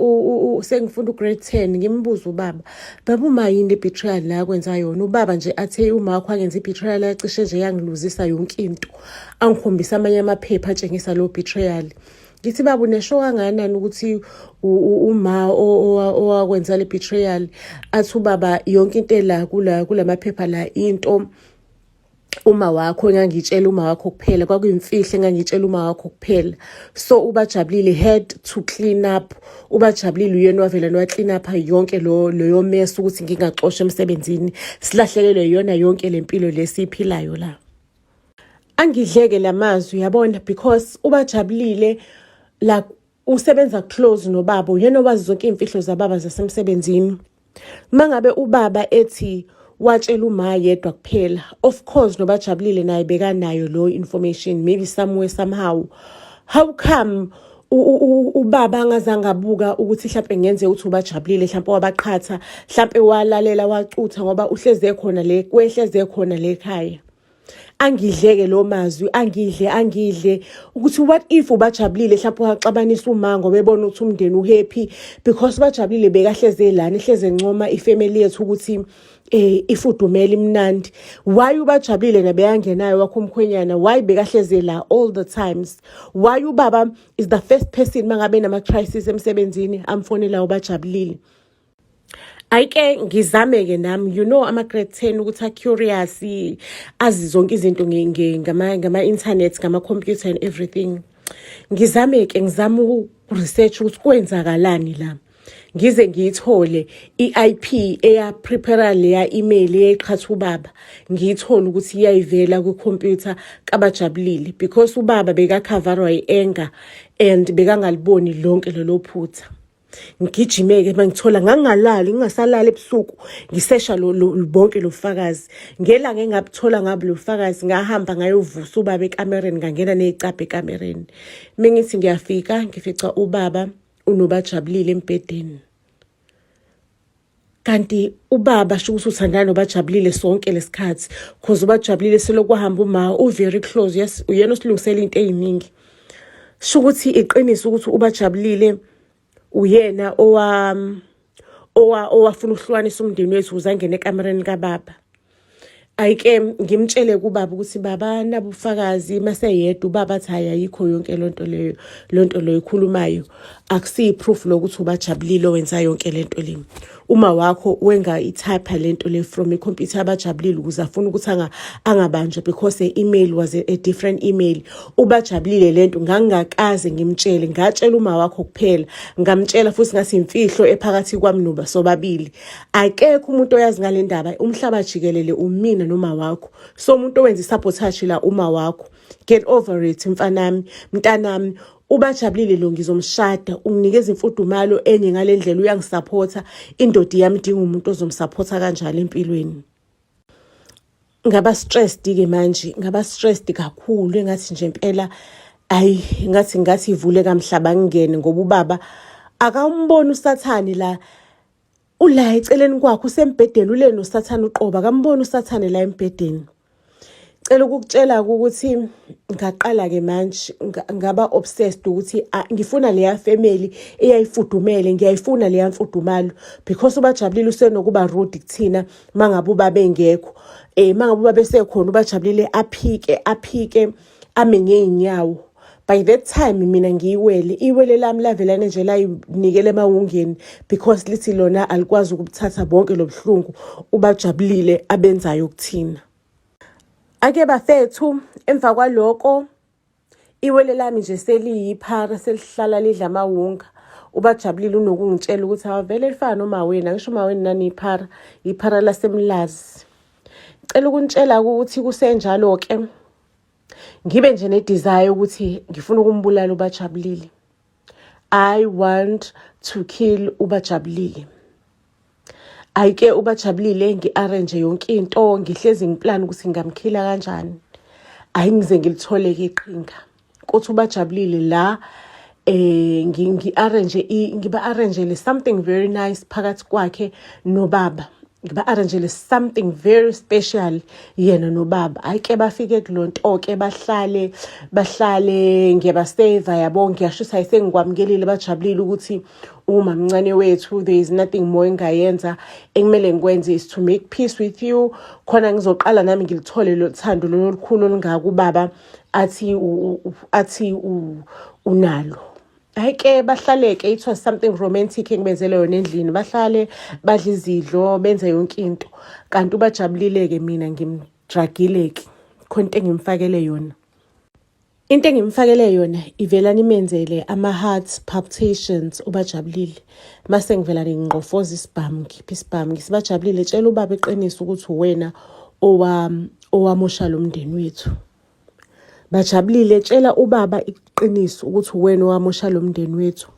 sengifunda u-grade 10 ngimbuza ubaba, baba uma yini le betrayal la akwenza yona? Ubaba nje athe uma wakho angenza i-betrayal yacishe nje yangiluzisa yonke into. Angikhombisa amanye amaphepha atshengisa leyo betrayal. Ngithi baba unesho kangakanani ukuthi uma owakwenza le betrayal? Athi ubaba yonke into ela kula kulamaphepha la into uma wakho engangitshela uma wakho kuphela kwakuyimfihlo engangitshela uma wakho kuphela so ubajabulile had to clean up ubajabulile uyena wavela nowa clean up yonke lo leyo mess ukuthi ngingaxoshwa emsebenzini silahlekelwe iyona yonke lempilo lesiyiphilayo la angidleke lamazwi yabona because ubajabulile like usebenza close nobaba uyena owazi zonke iy'mfihlo zababa zasemsebenzini mangabe ubaba ethi watshela uma yedwa kuphela of course nobajabulile naye bekanayo lo information maybe somewhere somehow how come ubaba angazange abuka ukuthi mhlawumpe ngenzeka ukuthi ubajabulile mhlawumpe wabaqhatha mhlawumpe walalela wacutha ngoba uhleze khona le kwehleze khona le ekhaya angidleke lo mazwi angidle angidle ukuthi what if ubajabulile mhlawumbe waxabanisa uma ngoba ebona ukuthi umndeni uhappy because bajabulile bekahleze lana ehleze encoma ifamily yethu ukuthi eh ifudumele imnandi why ubajabulile nabeyangenayo wakho umkhwenyana why bekahleze la all the times why ubaba is the first person mangabe nama crisis emsebenzini amfonela ubajabulile. Ayike ngizame-ke nami you know ama-grade 10 ukuthi a-curious azi zonke izinto ngama-internet ngama-computer and everything ngizame-ke ngizame uku-research ukuthi kwenzakalani la ngize ngiyithole i-IP eya-prepare leya email eyayiqhatha ubaba ngiyithole ukuthi iyayivela kwikhompyutha kabajabulile because ubaba bekakhavarwa yi-anger and bekangaliboni lonke lelo phutha. Ngigijime-ke uma ngithola ngangingalali ngingasalali ebusuku ngisesha bonke lo fakazi ngelanga engabuthola ngabo lo fakazi ngahamba ngayovusa ubaba ekamereni ngangena ney'cabha ekamereni uma ngithi ngiyafika ngifica ubaba unobajabulile embhedeni. Kanti ubaba sho ukuthi uthandana noBajabulile sonke lesikhathi, cause uBajabulile selokhu kwahamba uma u-very close. Yes, uyena osilungisela into ey'ningi. Sho ukuthi iqiniso ukuthi uBajabulile uyena owa owa owafuna ukuhlukanisa umndeni wethu ukuze angene ekamereni kababa. Ayike ngimtshele kubaba ukuthi baba nabufakazi, maseyedwa ubaba athi hayi, ayikho yonke lonto leyo, lonto leyo ikhulumayo akusiyi proof lokuthi uBajabulile owenza yonke lento le. Uma wakho wenga i-type lento le from ikhompyutha aBajabulile ukuze afuna ukuthi angabanjwa because the email was a different email. UBajabulile lento ngangingakaze ngimtshele, ngatshela uma wakho kuphela, ngamtshela futhi ngathi imfihlo ephakathi kwami noba sobabili. Akekho umuntu oyazi ngale ndaba umhlaba jikelele, umina noma wakho. So umuntu owenza i-sabotage la uma wakho. Get over it mfanami, mntanami. UBajabulile lo ngizomshada, unginikeza imfudumalo enye ngale ndlela, uyangisaphotha. Indoda yami idinga umuntu ozomsaphotha kanjalo empilweni. Ngaba stressed ke manje, ngaba stressed kakhulu, engathi nje impela ayi, ngathi ivule kamhlaba ngingene, ngoba ubaba akawumboni uSathane la, ula eceleni kwakhe, usembhedeni, ule noSathane uqoba, akamboni uSathane la embhedeni. Cela ukukutshela ukuthi ngaqala-ke manje ngaba obsessed ukuthi ngifuna leya family eyayifudumele, ngiyayifuna leya mfudumalo, because uBajabulile usenokuba rude kuthina mangabe ubaba engekho. Mangabe ubaba esekhona, uBajabulile aphike aphike, ame ngey'nyawo. By that time mina ngiyiwele, iwele lami lavelane nje layinikela emawungeni, because lithi lona alikwazi ukubuthatha bonke lo buhlungu uBajabulile abenzayo kuthina. Ake bafethu, emva kwaloko iwele lami nje seliyiphara, selihlala lidla amawunga. UBajabulile unokungitshela ukuthi awavele lifana noma wena, ngisho uma wena nani iphara, iphara laseMlazi. Cela ukunitshela ukuthi kusenjalo-ke ngibe nje ne-desire ukuthi ngifuna ukumbulala uBajabulile. I want to kill uBajabulile. Ayike uBajabulile ngi-arrange yonke into, ngihlezi ngiplan ukuthi ngingamkhila kanjani. Ayi, ngize ngilithole-ke iqhinga kuthi uBajabulile la ngi-arrange, ngiba-arrangele something very nice phakathi kwakhe nobaba, ngiba-arrangele something very special yena nobaba. Hayi-ke bafike kulonto-ke, bahlale bahlale, ngiyabaseva yabo, ngiyasho ukuthi hayi, sengikwamukelile bajabulile ukuthi uma mncane wethu, there is nothing more engayenza, ekumele ngikwenze is to make peace with you, khona ngizoqala nami ngilithole lo thando lolu olukhulu olungaka ubaba athi unalo. Hhayi-ke bahlaleke, it was something romantic engibenzele yona endlini, bahlale badla izidlo, benze yonke into, kanti uBajabulile-ke mina ngimdragile-ke, khona into engimfakele yona. Into engimfakele yona ivela nimenzele ama-heart palpitations uBajabulile. Mase ngivela ngingqofoza isibhamu, ngikhipha isibhamu, ngisibajabulile, tshela ubaba iqiniso ukuthi uwena owamosha lo mndeni wethu. Bajabulile, tshela ubaba iqiniso ukuthi uwena owamosha lo mndeni wethu.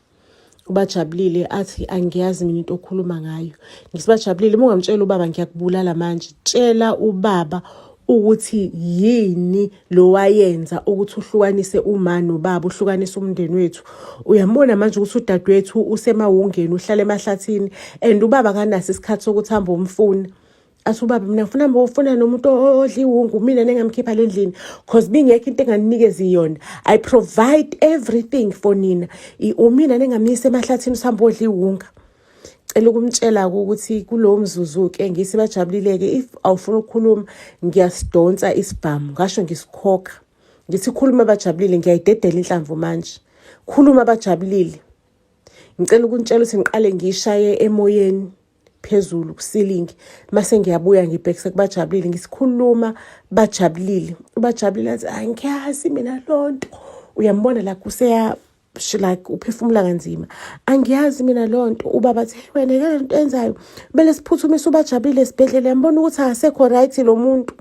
UBajabulile athi angiyazi mina into okhuluma ngayo. Ngisibajabulile, uma ungamtshela ubaba ngiyakubulala manje. Tshela ubaba ukuthi yini lo wayenza ukuthi uhlukanise uma nobaba, uhlukanise umndeni wethu. Uyambona manje ukuthi udadewethu usemawungeni, uhlala emahlathini, and ubaba akanaso isikhathi sokuthi hambe umfuna. Athi ubaba mina ngifuna ufuna nomuntu odla iwungu, mina nengamkhipha le ndlini, cause bingekho into enganinikezi yona. I provide everything for nina, umina nengamyisa emahlathini usambe odla iwunga. Cela ukumtshela ukuthi kulowo mzuzu-ke ngisi bajabulile-ke, if awufuna ukukhuluma ngiyasidonsa isibhamu, ngasho ngisikhokha, ngithi khuluma bajabulile, ngiyayidedela inhlamvu manje, khuluma bajabulile. Ngicela ukunitshela ukuthi ngiqale ngiyishaye emoyeni phezulu ku-ceiling, mase ngiyabuya ngibhekise kubajabulile, ngisikhuluma bajabulile. Ubajabulile athi angiyazi mina lonto. Uyambona la kuseya like uphefumula kanzima, angiyazi mina lonto. Ubaba athi wena ke lento enzayo kumele siphuthumise ubajabulile esibhedlela, yambona ukuthi akasekho right lo muntu.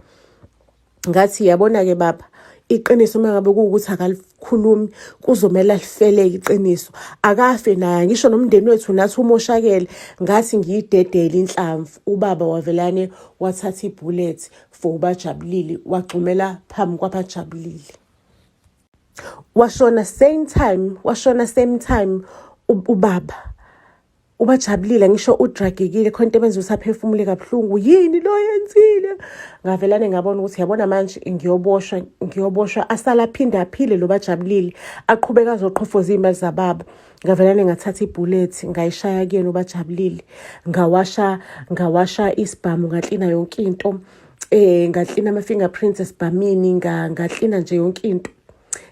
Ngathi yabona-ke baba, iqiniso uma ngabe kuwukuthi akalikhulumi kuzomele alifeleke iqiniso, akafe naye, ngisho nomndeni wethu nathi umoshakele. Ngathi ngiyidedele inhlamvu, ubaba wavelane wathatha i-bullet for uBajabulile, wagxumela phambi kwabajabulile, washona same time, washona same time ubaba. Ubajabulile ngisho udragekile khona into ebenza ukuthi aphefumule kabuhlungu. Yini lo yenzile? Ngavelane ngabona ukuthi yabona manje ngiyoboshwa, ngiyoboshwa asala aphinde aphile lo bajabulile aqhubeka azoqhofoza iy'mali zababa. Ngavelane ngathatha ibullet ngayishaya kuyena ubajabulile. Ngawasha ngawasha isibhamu ngaklina yonke into. Ngaklina ama-fingerprints esibhamini ngaklina nje yonke into.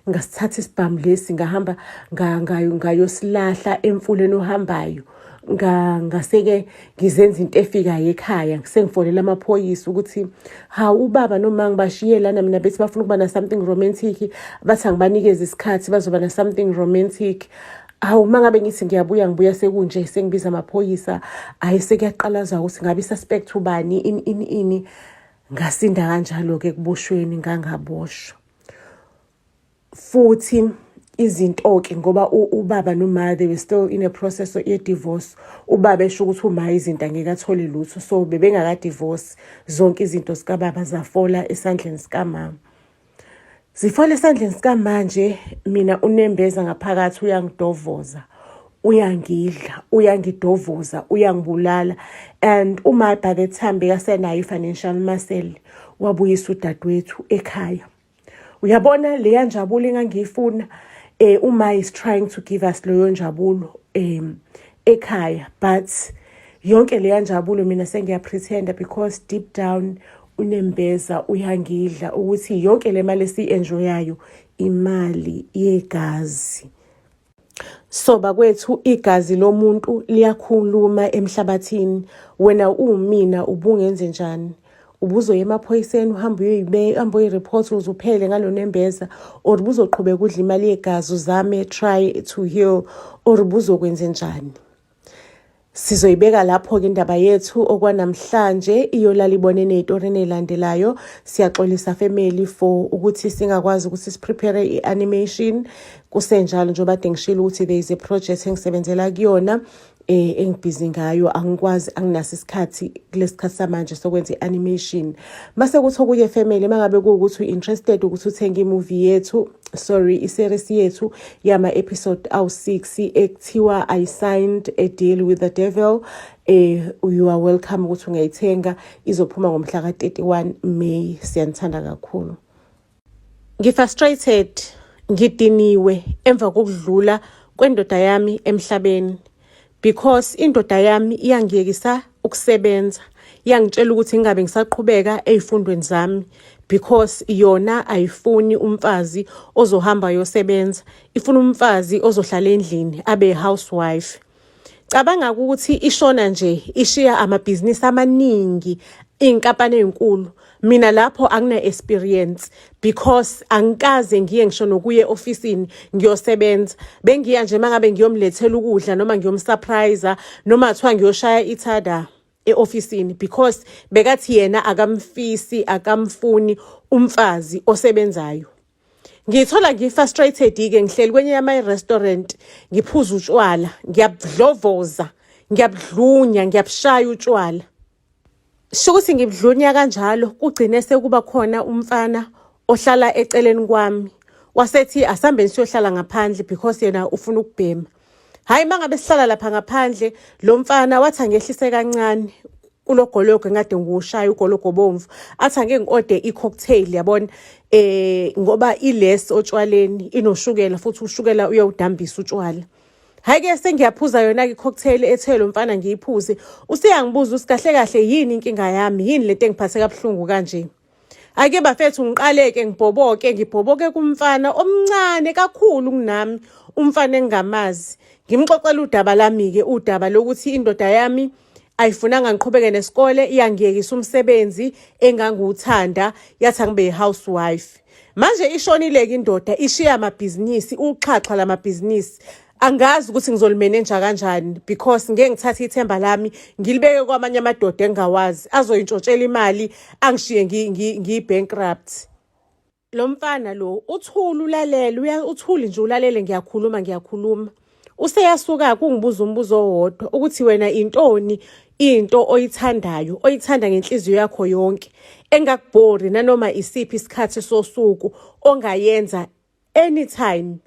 Ngasithatha isibhamu lesi ngahamba ngayosilahla emfuleni ohambayo. Ngase-ke ngizenza into efikayo ekhaya sengifonela amaphoyisa ukuthi hawu ubaba noma ngibashiye lana mina bethi bafuna ukuba na something romantic, bathi angibanikeze isikhathi bazoba na something romantic. Hawu uma ngabe ngithi ngiyabuya ngibuya sekunje sengibiza amaphoyisa, hhayi sekuyaqalaza ukuthi ngabe i-suspect ubani ini ini ini. Ngasinda kanjalo-ke ekuboshweni ngangaboshwa. Futhi izinto-ke ngoba ubaba noma they were still in a process ye-divorce, ubaba esho ukuthi uma izinto angeke athole lutho, so bebengaka-divorce, zonke izinto zikababa zafola esandleni sikamama. Zifola esandleni sikamanje, mina unembeza ngaphakathi uyangidovoza, uyangidla, uyangidovoza, uyangibulala. And uma by the time bekasenayo i-financial muscle, wabuyisa udadewethu ekhaya. Uyabona leya njabulo engangiyifuna, uma is trying to give us leyo njabulo ekhaya, but yonke leya njabulo mina sengiyapretenda because deep down unembeza uyangidla ukuthi yonke le mali esiyi-enjoyayo imali yegazi. So bakwethu igazi lomuntu liyakhuluma emhlabathini. Wena uwumina ubungenze njani? Ubuzoya emaphoyiseni uhambe uyoyibeka, uhambe uyoyiripotha uze uphele ngalo nembeza, or ubuzoqhubeka udla imali yegazi uzame try to heal, or ubuzokwenze njani? Sizoyibeka lapho-ke indaba yethu okwanamhlanje, iyolala ibone ney'torini ey'landelayo. Siyaxolisa family for ukuthi singakwazi ukuthi siprepare i-animation kusenjalo, njengoba kade ngishilo ukuthi there is a project engisebenzela kuyona engibhizi ngayo, angikwazi anginaso isikhathi kulesikhathi samanje sokwenza i-animation. Mase kuthi okunye family, mangabe kuwukuthi u-interested ukuthi uthenge i-movie yethu, sorry, i-series yethu yama-episode awu-6 ekuthiwa I Signed a Deal with the Devil, you are welcome ukuthi ungayithenga, izophuma ngomhla ka-31 May. Siyanithanda kakhulu. Ngi-frustrated, ngidiniwe emva kokudlula kwendoda yami emhlabeni because indoda yami iyangiyekisa ukusebenza, iyangitshela ukuthi ngingabe ngisaqhubeka ey'fundweni zami because yona ayifuni umfazi ozohamba ayosebenza, ifuna umfazi ozohlala endlini abe housewife. Cabanga ukuthi ishona nje ishiya amabhizinisi amaningi, iy'nkampani ey'nkulu. Mina lapho angina-experience because angikaze ngiye ngisho nokuya e-ofisini ngiyosebenza. Bengiya nje mangabe ngiyomlethela ukudla noma ngiyomsurprise noma kuthiwa ngiyoshaya ithada e-ofisini because bekathi yena akamfisi, akamfuni umfazi osebenzayo. Ngithola ngi-frustrated-ke ngihleli kwenye yama-restaurant ngiphuza utshwala, ngiyabudlovoza, ngiyabudlunya, ngiyabushaya utshwala. Sho ukuthi ngibudlunya kanjalo kugcine sekuba khona umfana ohlala eceleni kwami wasethi asambeni siyohlala ngaphandle because yena ufuna ukubhema. Hhayi mangabe sihlala lapha ngaphandle lo mfana wathi angehlise kancane kulo gologo engade ngiwushaya ugologo obomvu, athi angeke ngi-ode i-cocktail yabona, ngoba iless otshwaleni inoshukela futhi ushukela uyawudambisa utshwala. Hhayi-ke sengiyaphuza yona-ke i-cocktail ethe lo mfana ngiyiphuze, useyangibuza ukuthi kahle kahle yini inkinga yami, yini lento engiphathe kabuhlungu kanje. Ake bafethu ngiqaleke ngibhoboke, ngibhoboke kumfana omncane kakhulu kunami, umfana engingamazi. Ngimxoxela udaba lami-ke, udaba lokuthi indoda yami ayifunanga ngiqhubeke nesikole, iyangiyekisa umsebenzi engangiwuthanda, yathi angibe yi-housewife. Manje ishonile-ke indoda, ishiya amabhizinisi, uxhaxha lamabhizinisi. Angazi ukuthi ngizolimenenja kanjani because ngeke ngithathe ithemba lami ngilibeke kwamanye amadoda engingawazi azoyintshontshela imali angishiye ngiyi-bankrupt. Lo mfana lo uthule ulalele, uthule nje ulalele, ngiyakhuluma ngiyakhuluma. Useyasuka kungibuza umbuzo owodwa ukuthi wena intoni into oyithandayo, oyithanda ngenhliziyo yakho yonke, engakubhori nanoma isiphi isikhathi sosuku ongayenza anytime.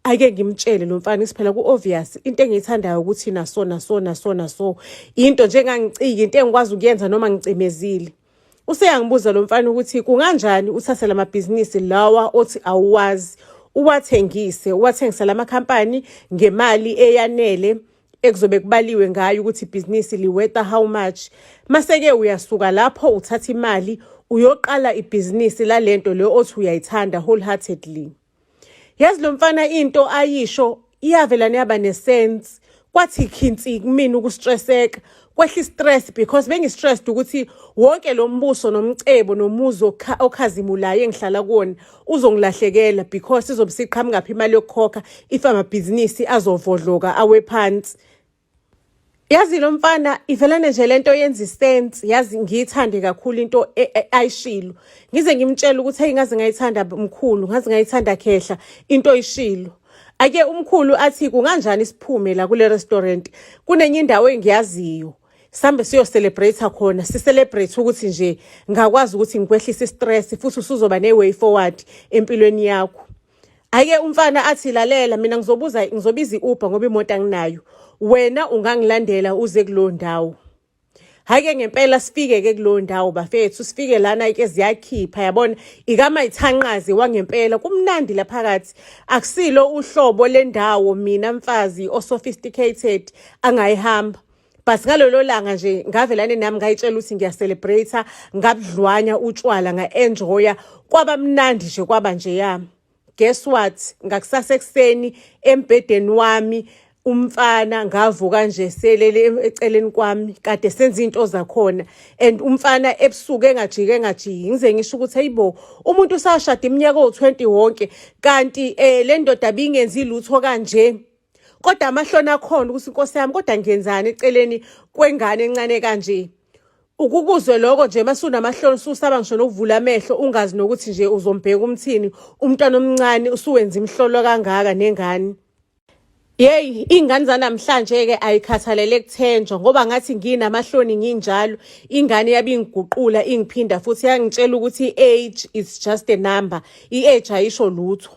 Ake ngimtshele lo mfana isiphela ku-obvious into engiyithandayo ukuthi naso naso naso naso into nje engangiciki, into engikwazi ukuyenza noma ngicimezile. Useyangibuza lo mfana ukuthi kunganjani uthathe lamabhizinisi lawa othi awuwazi, uwathengise, uwathengisele amakhampani ngemali eyanele ekuzobe kubaliwe ngayo ukuthi ibhizinisi li-worth-a how much. Mase-ke uyasuka lapho uthatha imali uyoqala ibhizinisi lalento le othi uyayithanda wholeheartedly. Yazi lo mfana into ayisho iyavelane yaba ne-sense. Kwathi khinsi kumina uku-stresseka, kwehla i-stress because bengi-stressed ukuthi wonke lo mbuso nomcebo nomuzi okhazimulayo engihlala kuwona uzongilahlekela because izobe siqhamukaphi imali yokukhokha if amabhizinisi azovodloka awe phansi. Yazi lo mfana ivelane nje lento yenza i-sense, yazi ngiyithande kakhulu into ayishilo. Ngize ngimtshele ukuthi hey, ngaze ngayithanda mkhulu, ngaze ngayithanda khehla into oyishilo. Ake umkhulu athi kunganjani siphume la kule restaurant, kunenye indawo engiyaziyo. Sambe siyo-celebrate khona, si-celebrate ukuthi nje ngakwazi ukuthi ngikwehlise i-stress futhi usuzoba ne-way forward empilweni yakho. Ake umfana athi lalela, mina ngizobuza, ngizobiza i-Uber ngoba imoto anginayo. Wena ungangilandela uze kulowo ndawo. Hhayi-ke ngempela sifike-ke kulowo ndawo bafethu, sifike lana-ke ziyakhipha yabona, ikamayithanqazi wangempela, kumnandi la phakathi. Akusilo uhlobo lendawo mina mfazi o-sophisticated angayihamba. But ngalolo langa nje ngavelane nami ngayitshela ukuthi ngiya-celebrate, ngabudlwanya utshwala, nga-enjoya, kwaba mnandi nje kwaba nje ya. Guess what? Ngakusasa ekuseni embhedeni wami umfana ngavuka nje selele eceleni kwami kade senza into zakhona, and umfana ebusuku engajiki engajiki, ngize ngisho ukuthi hayibo, umuntu usashada iminyaka owu-20 wonke kanti le ndoda bingenzi lutho kanje, kodwa amahloni akhona ukuthi inkosi yami, kodwa ngiyenzani eceleni kwengane encane kanje? Ukukuzwe lokho nje masunamahloni, ususaba ngisho nokuvula amehlo, ungazi nokuthi nje uzombheka umthini umntwana omncane, usuwenza imihlolo kangaka nengane. Yeyi, iy'ngane zanamhlanje-ke ayikhathalele kuthenjwa, ngoba ngathi nginamahloni nginjalo, ingane yabe ingiguqula ingiphinda futhi yangitshela ukuthi i-age is just a number, i-age ayisho lutho.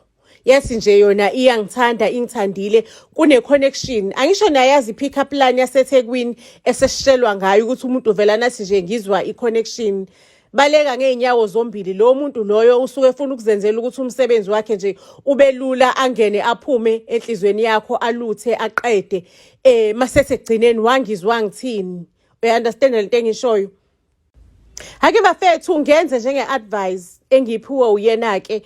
Yathi nje yona iyangithanda, ingithandile, kune-connection. Angisho nayazi i-pick up line yaseThekwini esesitshelwa ngayo ukuthi umuntu uvela nathi nje ngizwa i-connection. Baleka ngey'nyawo zombili, lowo muntu loyo usuke efuna ukuzenzela ukuthi umsebenzi wakhe nje ube lula, angene aphume enhlizweni yakho, aluthe aqede. Masethi ekugcineni wangizwa ngithini? Uya-understand lento engishoyo? Hake bafethu, ngenze njenge-advice engiyiphiwe uyena-ke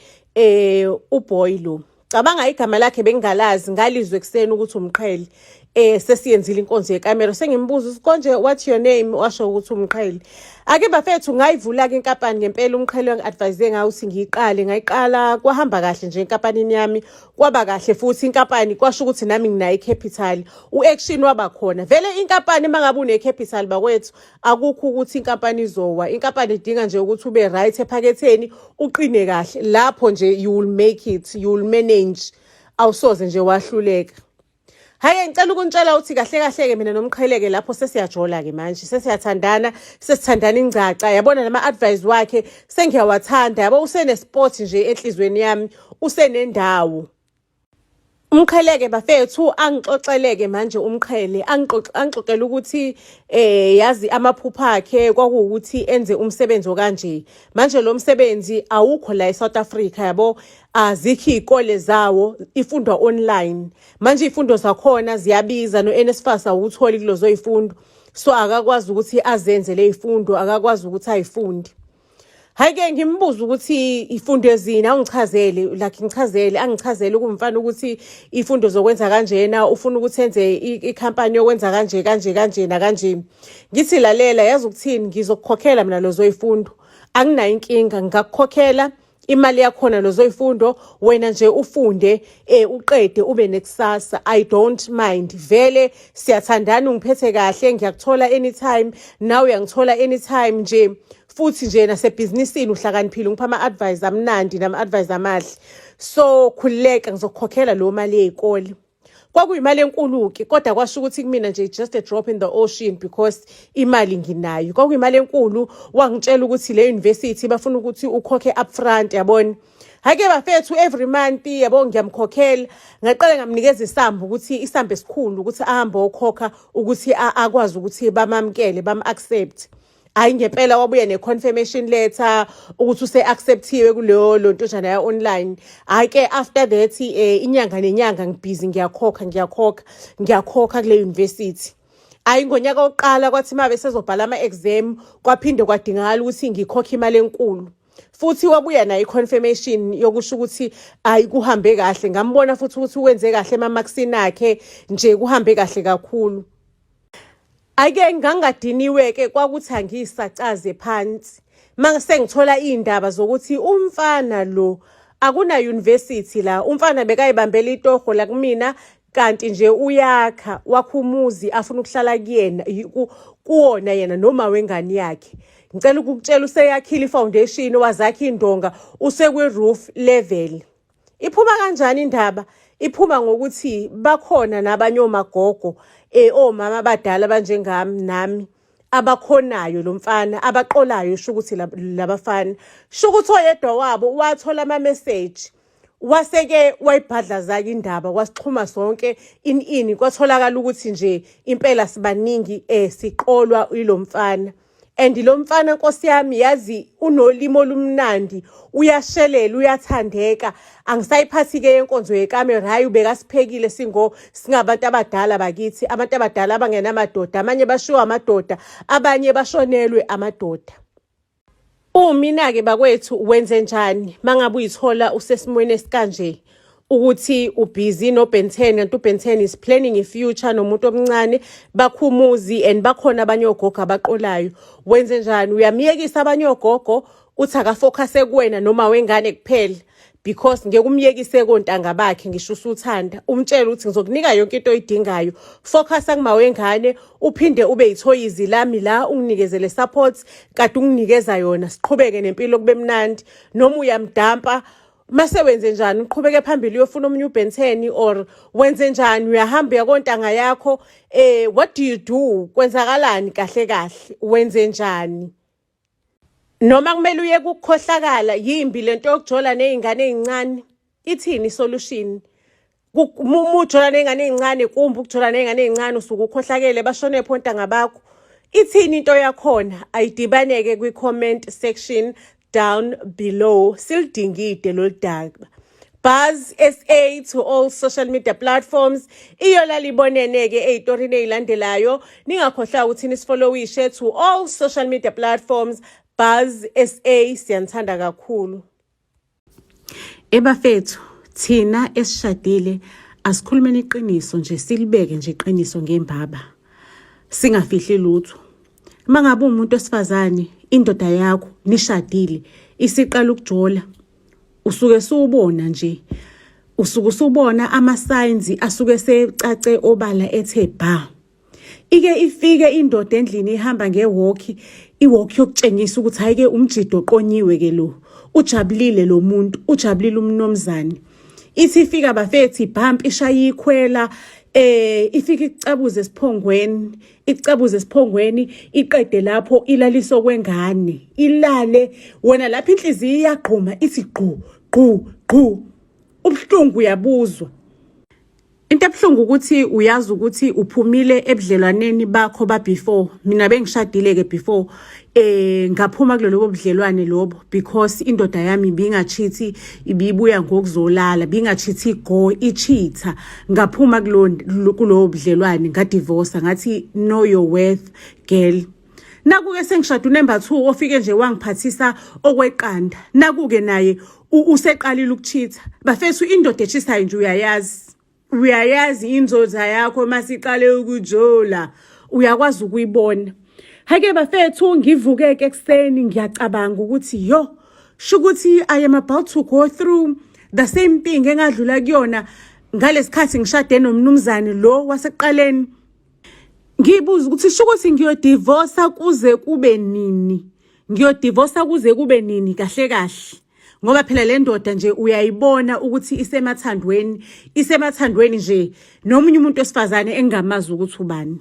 uboy lo. Cabanga igama lakhe bengingalazi, ngalizwe ekuseni ukuthi uMqhele. Sesiyenzile inkonzo yekamero, sengimbuza ukuthi konje what's your name, washo ukuthi uMqhele. Ake bafethu ngayivula-ke inkampani ngempela uMqhele wangi-advise ngayo ukuthi ngiyiqale, ngayiqala kwahamba kahle nje enkampanini yami, kwaba kahle futhi inkampani, kwasho ukuthi nami nginayo i-capital. U-action waba khona. Vele inkampani uma ngabe une-capital bakwethu, akukho ukuthi inkampani izowa. Inkampani idinga nje ukuthi ube right ephaketheni, uqine kahle. Lapho nje you will make it, you will manage. Awusoze nje wahluleka. Hhayi, ngicela ukunitshela ukuthi kahle kahle-ke mina noMqheleke lapho sesiyajola-ke manje, sesiyathandana, sesithandana ingcaca. Yabona nama-advice wakhe sengiyawathanda, yabo usene-spot nje enhlizweni yami, usenendawo. Umqheleke bafethu angixoxeleke manje, uMqhele angixoxele ukuthi yazi amaphupho akhe kwakuwukuthi enze umsebenzi okanje. Manje lo msebenzi awukho la eSouth Africa, yabo, azikho iy'kole zawo, ifundwa online. Manje iy'fundo zakhona ziyabiza, no-NSFAS awutholi kulezo y'fundo. So akakwazi ukuthi azenze le y'fundo, akakwazi ukuthi ayifunde. Hhayi-ke ngimbuze ukuthi ifundo ezini, awungichazele, like ngichazele, angichazele kumfana ukuthi ifundo zokwenza kanjena, ufuna ukuthi enze ikhampani yokwenza kanje kanje kanje nakanje. Ngithi lalela, yazi ukuthini, ngizokukhokhela mina lezo y'fundo, anginayo inkinga, ngingakukhokhela imali yakhona lezo y'fundo, wena nje ufunde uqede ube nekusasa. I don't mind, vele siyathandana, ungiphethe kahle, ngiyakuthola anytime, nawe uyangithola anytime nje. Futhi nje nasebhizinisini uhlakaniphile, ungipha ama-advice amnandi nama-advice amahle. So khululeka, ngizokukhokhela leyo mali yey'kole. Kwakuyimali enkulu-ke, kodwa kwasho ukuthi kumina nje just a drop in the ocean because imali nginayo. Kwakuyimali enkulu, wangitshela ukuthi le university bafuna ukuthi ukhokhe upfront, yabona. Hhayi-ke bafethu, every month yabo ngiyamkhokhela. Ngaqale ngamnikeza isamba, ukuthi isamba esikhulu ukuthi ahambe okhokha ukuthi akwazi ukuthi bamamukele, bam-accept. Hhayi, ngempela wabuya ne-confirmation letter ukuthi use-acceptiwe kuleyo lontojana ya-online. Hhayi-ke, after that inyanga nenyanga ngibhizi ngiyakhokha, ngiyakhokha, ngiyakhokha kule university. Hhayi, ngonyaka wokuqala kwathi uma besezobhala ama-exam, kwaphinde kwadingakala ukuthi ngikhokhe imali enkulu. Futhi wabuya nayo i-confirmation yokusho ukuthi ayi, kuhambe kahle. Ngambona futhi ukuthi wenze kahle emamakisini akhe nje, kuhambe kahle kakhulu. Ake ngangadiniwe-ke, kwakuthi angiyisacaze phansi mase ngithola iy'ndaba zokuthi umfana lo akuna university la, umfana bekayibambela itoho la kumina, kanti nje uyakha, wakha umuzi afuna ukuhlala kuyena, kuwona yena noma wengane yakhe. Ngicela ukukutshela, useyakhile i-foundation, wazakha indonga, usekwi-roof level. Iphuma kanjani indaba? Iphuma ngokuthi bakhona nabanye omagogo, omama abadala abanjengami nami, abakhonayo lo mfana, abaqolayo. Sho ukuthi labafana, sho ukuthi oyedwa wabo wathola ama-message, wase-ke wayibhadlaza-ke indaba, kwasixhuma sonke ini, kwatholakala ukuthi nje impela sibaningi siqolwa ilo mfana. And lo mfana, nkosi yami, yazi unolimi olumnandi, uyashelela, uyathandeka. Angisayiphathi-ke yenkonzo yekamera. Hhayi, ubekasiphekile singo singabantu abadala bakithi, abantu abadala abangenamadoda. Abanye bashiwe amadoda, abanye bashonelwe amadoda. Umina-ke bakwethu, wenze njani mangabe uyithola usesimweni esikanje, ukuthi ubhizi no-Ben 10, kanti u-Ben 10 is planning i-future nomuntu omncane, bakhumuzi, and bakhona abanye ogogo abaqolayo? Wenze njani? Uyamyekisa abanye ogogo, uthi akafocuse kuwena noma wengane kuphela? Because ngeke umyekise kontanga bakhe, ngisho usuthanda. Umtshele ukuthi ngizokunika yonke into oyidingayo, focus kuma wengane, uphinde ube yithoyizi lami la, unginikezele support kade unginikeza yona, siqhubeke nempilo kube mnandi. Noma uyamdampa, mase wenze njani? Uqhubeke phambili uyofuna omunye uBen 10, or wenze njani? Uyahamba uyakontanga yakho? What do you do? Kwenzakalani kahle kahle? Wenze njani? Noma kumele uye kukukhohlakala? Yimbi lento yokujola ney'ngane ey'ncane. Ithini isolution? Uma ujola ney'ngane ey'ncane, kumbe ukujola ney'ngane ey'ncane, usuke ukhohlakele, bashone phi ontanga bakho? Ithini into yakhona? Ayidibaneke kwi-comment section down below, silidingide lolu daba. Buzz SA to all social media platforms. Iyola libonene-ke ey'torini ey'landelayo. Ningakhohlwa ukuthi nisifollowishe to all social media platforms, Buzz SA. Siyanithanda kakhulu. Ebafethu, thina esishadile asikhulumeni iqiniso nje, silibeke nje iqiniso ngembaba, singafihli lutho. Uma ngabe uwumuntu wesifazane, indoda yakho nishadile isiqala ukujola, usuke suwubona nje, usuke usubona ama-signs asuke secace obala ethe bha. Ike ifike indoda endlini ihamba ngewalk, iwalk yokutshengisa ukuthi hayi-ke, umjido oqonyiwe ke lo, ujabulile lo muntu, ujabulile umnomzane. Ithi ifika bafethi, ibhamp ishaya ikhwela, ifike icabuze esiphongweni, icabuze esiphongweni, iqede lapho ilaliso kwengane, ilale wena lapho inhliziyo iyagquma, ithi gqu gqu gqu, ubuhlungu uyabuzwa. Into ebuhlungu ukuthi uyazi ukuthi uphumile ebudlelwaneni bakho ba before. Mina bengishadile ke before, ngaphuma kulolo budlelwane lobo because indoda yami ibingachithi, ibibuya ngokuzolala, bingachithi go ichitha. Ngaphuma kulowo budlelwane, ngadivorce, ngathi know your worth, girl. Naku-ke sengishada unumber 2 ofike nje wangiphathisa okweqanda. Naku-ke naye useqalile ukuchitha. Bafethu, indoda eshisayo nje uyayazi, uyayazi inzoza yakho masiqale ukujola, uyakwazi ukuyibona. Hake bafethu, ngivuke-ke ekuseni, ngiyacabanga ukuthi yo, sho ukuthi I am about to go through the same thing engadlula kuyona ngalesikhathi ngishade nomnumzane lo wasekuqaleni. Ngibuza ukuthi sho ukuthi ngiyodivosa kuze kube nini? Ngiyodivosa kuze kube nini kahle kahle? Ngoba phela le ndoda nje uyayibona ukuthi isemathandweni, isemathandweni nje nomunye umuntu wesifazane engingamazi ukuthi ubani.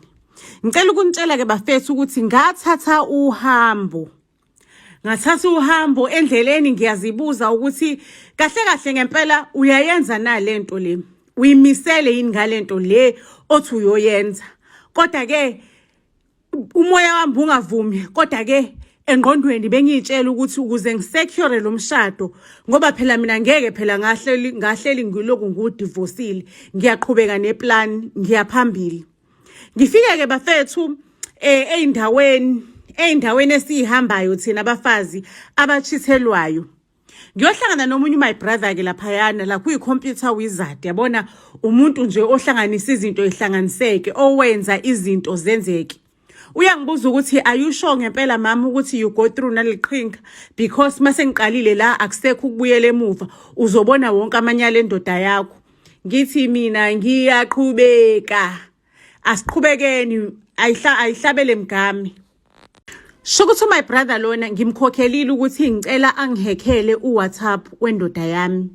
Ngicela ukunitshela ke bafethu ukuthi ngathatha uhambo. Ngathatha uhambo endleleni ngiyazibuza ukuthi kahle kahle ngempela uyayenza na lento le? Uyimisele yini ngalento le othi uyoyenza? Kodwa ke umoya wami ungavumi kodwa ke engqondweni bengiyitshela ukuthi ukuze ngisecure lo mshado ngoba phela mina ngeke phela ngahleli ngahleli ngiloku ngudivosile ngiyaqhubeka neplan ngiyaphambili ngifike ke bafethu eh eindaweni eindaweni esihambayo thina abafazi abachithelwayo ngiyohlangana nomunye my brother ke laphayana la kuyi-computer wizard yabona umuntu nje ohlanganisa izinto ihlanganiseke owenza izinto zenzeke uyangibuza ukuthi are you sure ngempela mama ukuthi you go through naliqhinga because mase ngiqalile la akusekho ukubuyela emuva uzobona wonke amanyala endoda yakho ngithi mina ngiyaqhubeka asiqhubekeni ayihla ayihlabele mgami Sho ukuthi my brother lona ngimkhokhelile ukuthi ngicela angihekhele uWhatsApp wendoda yami.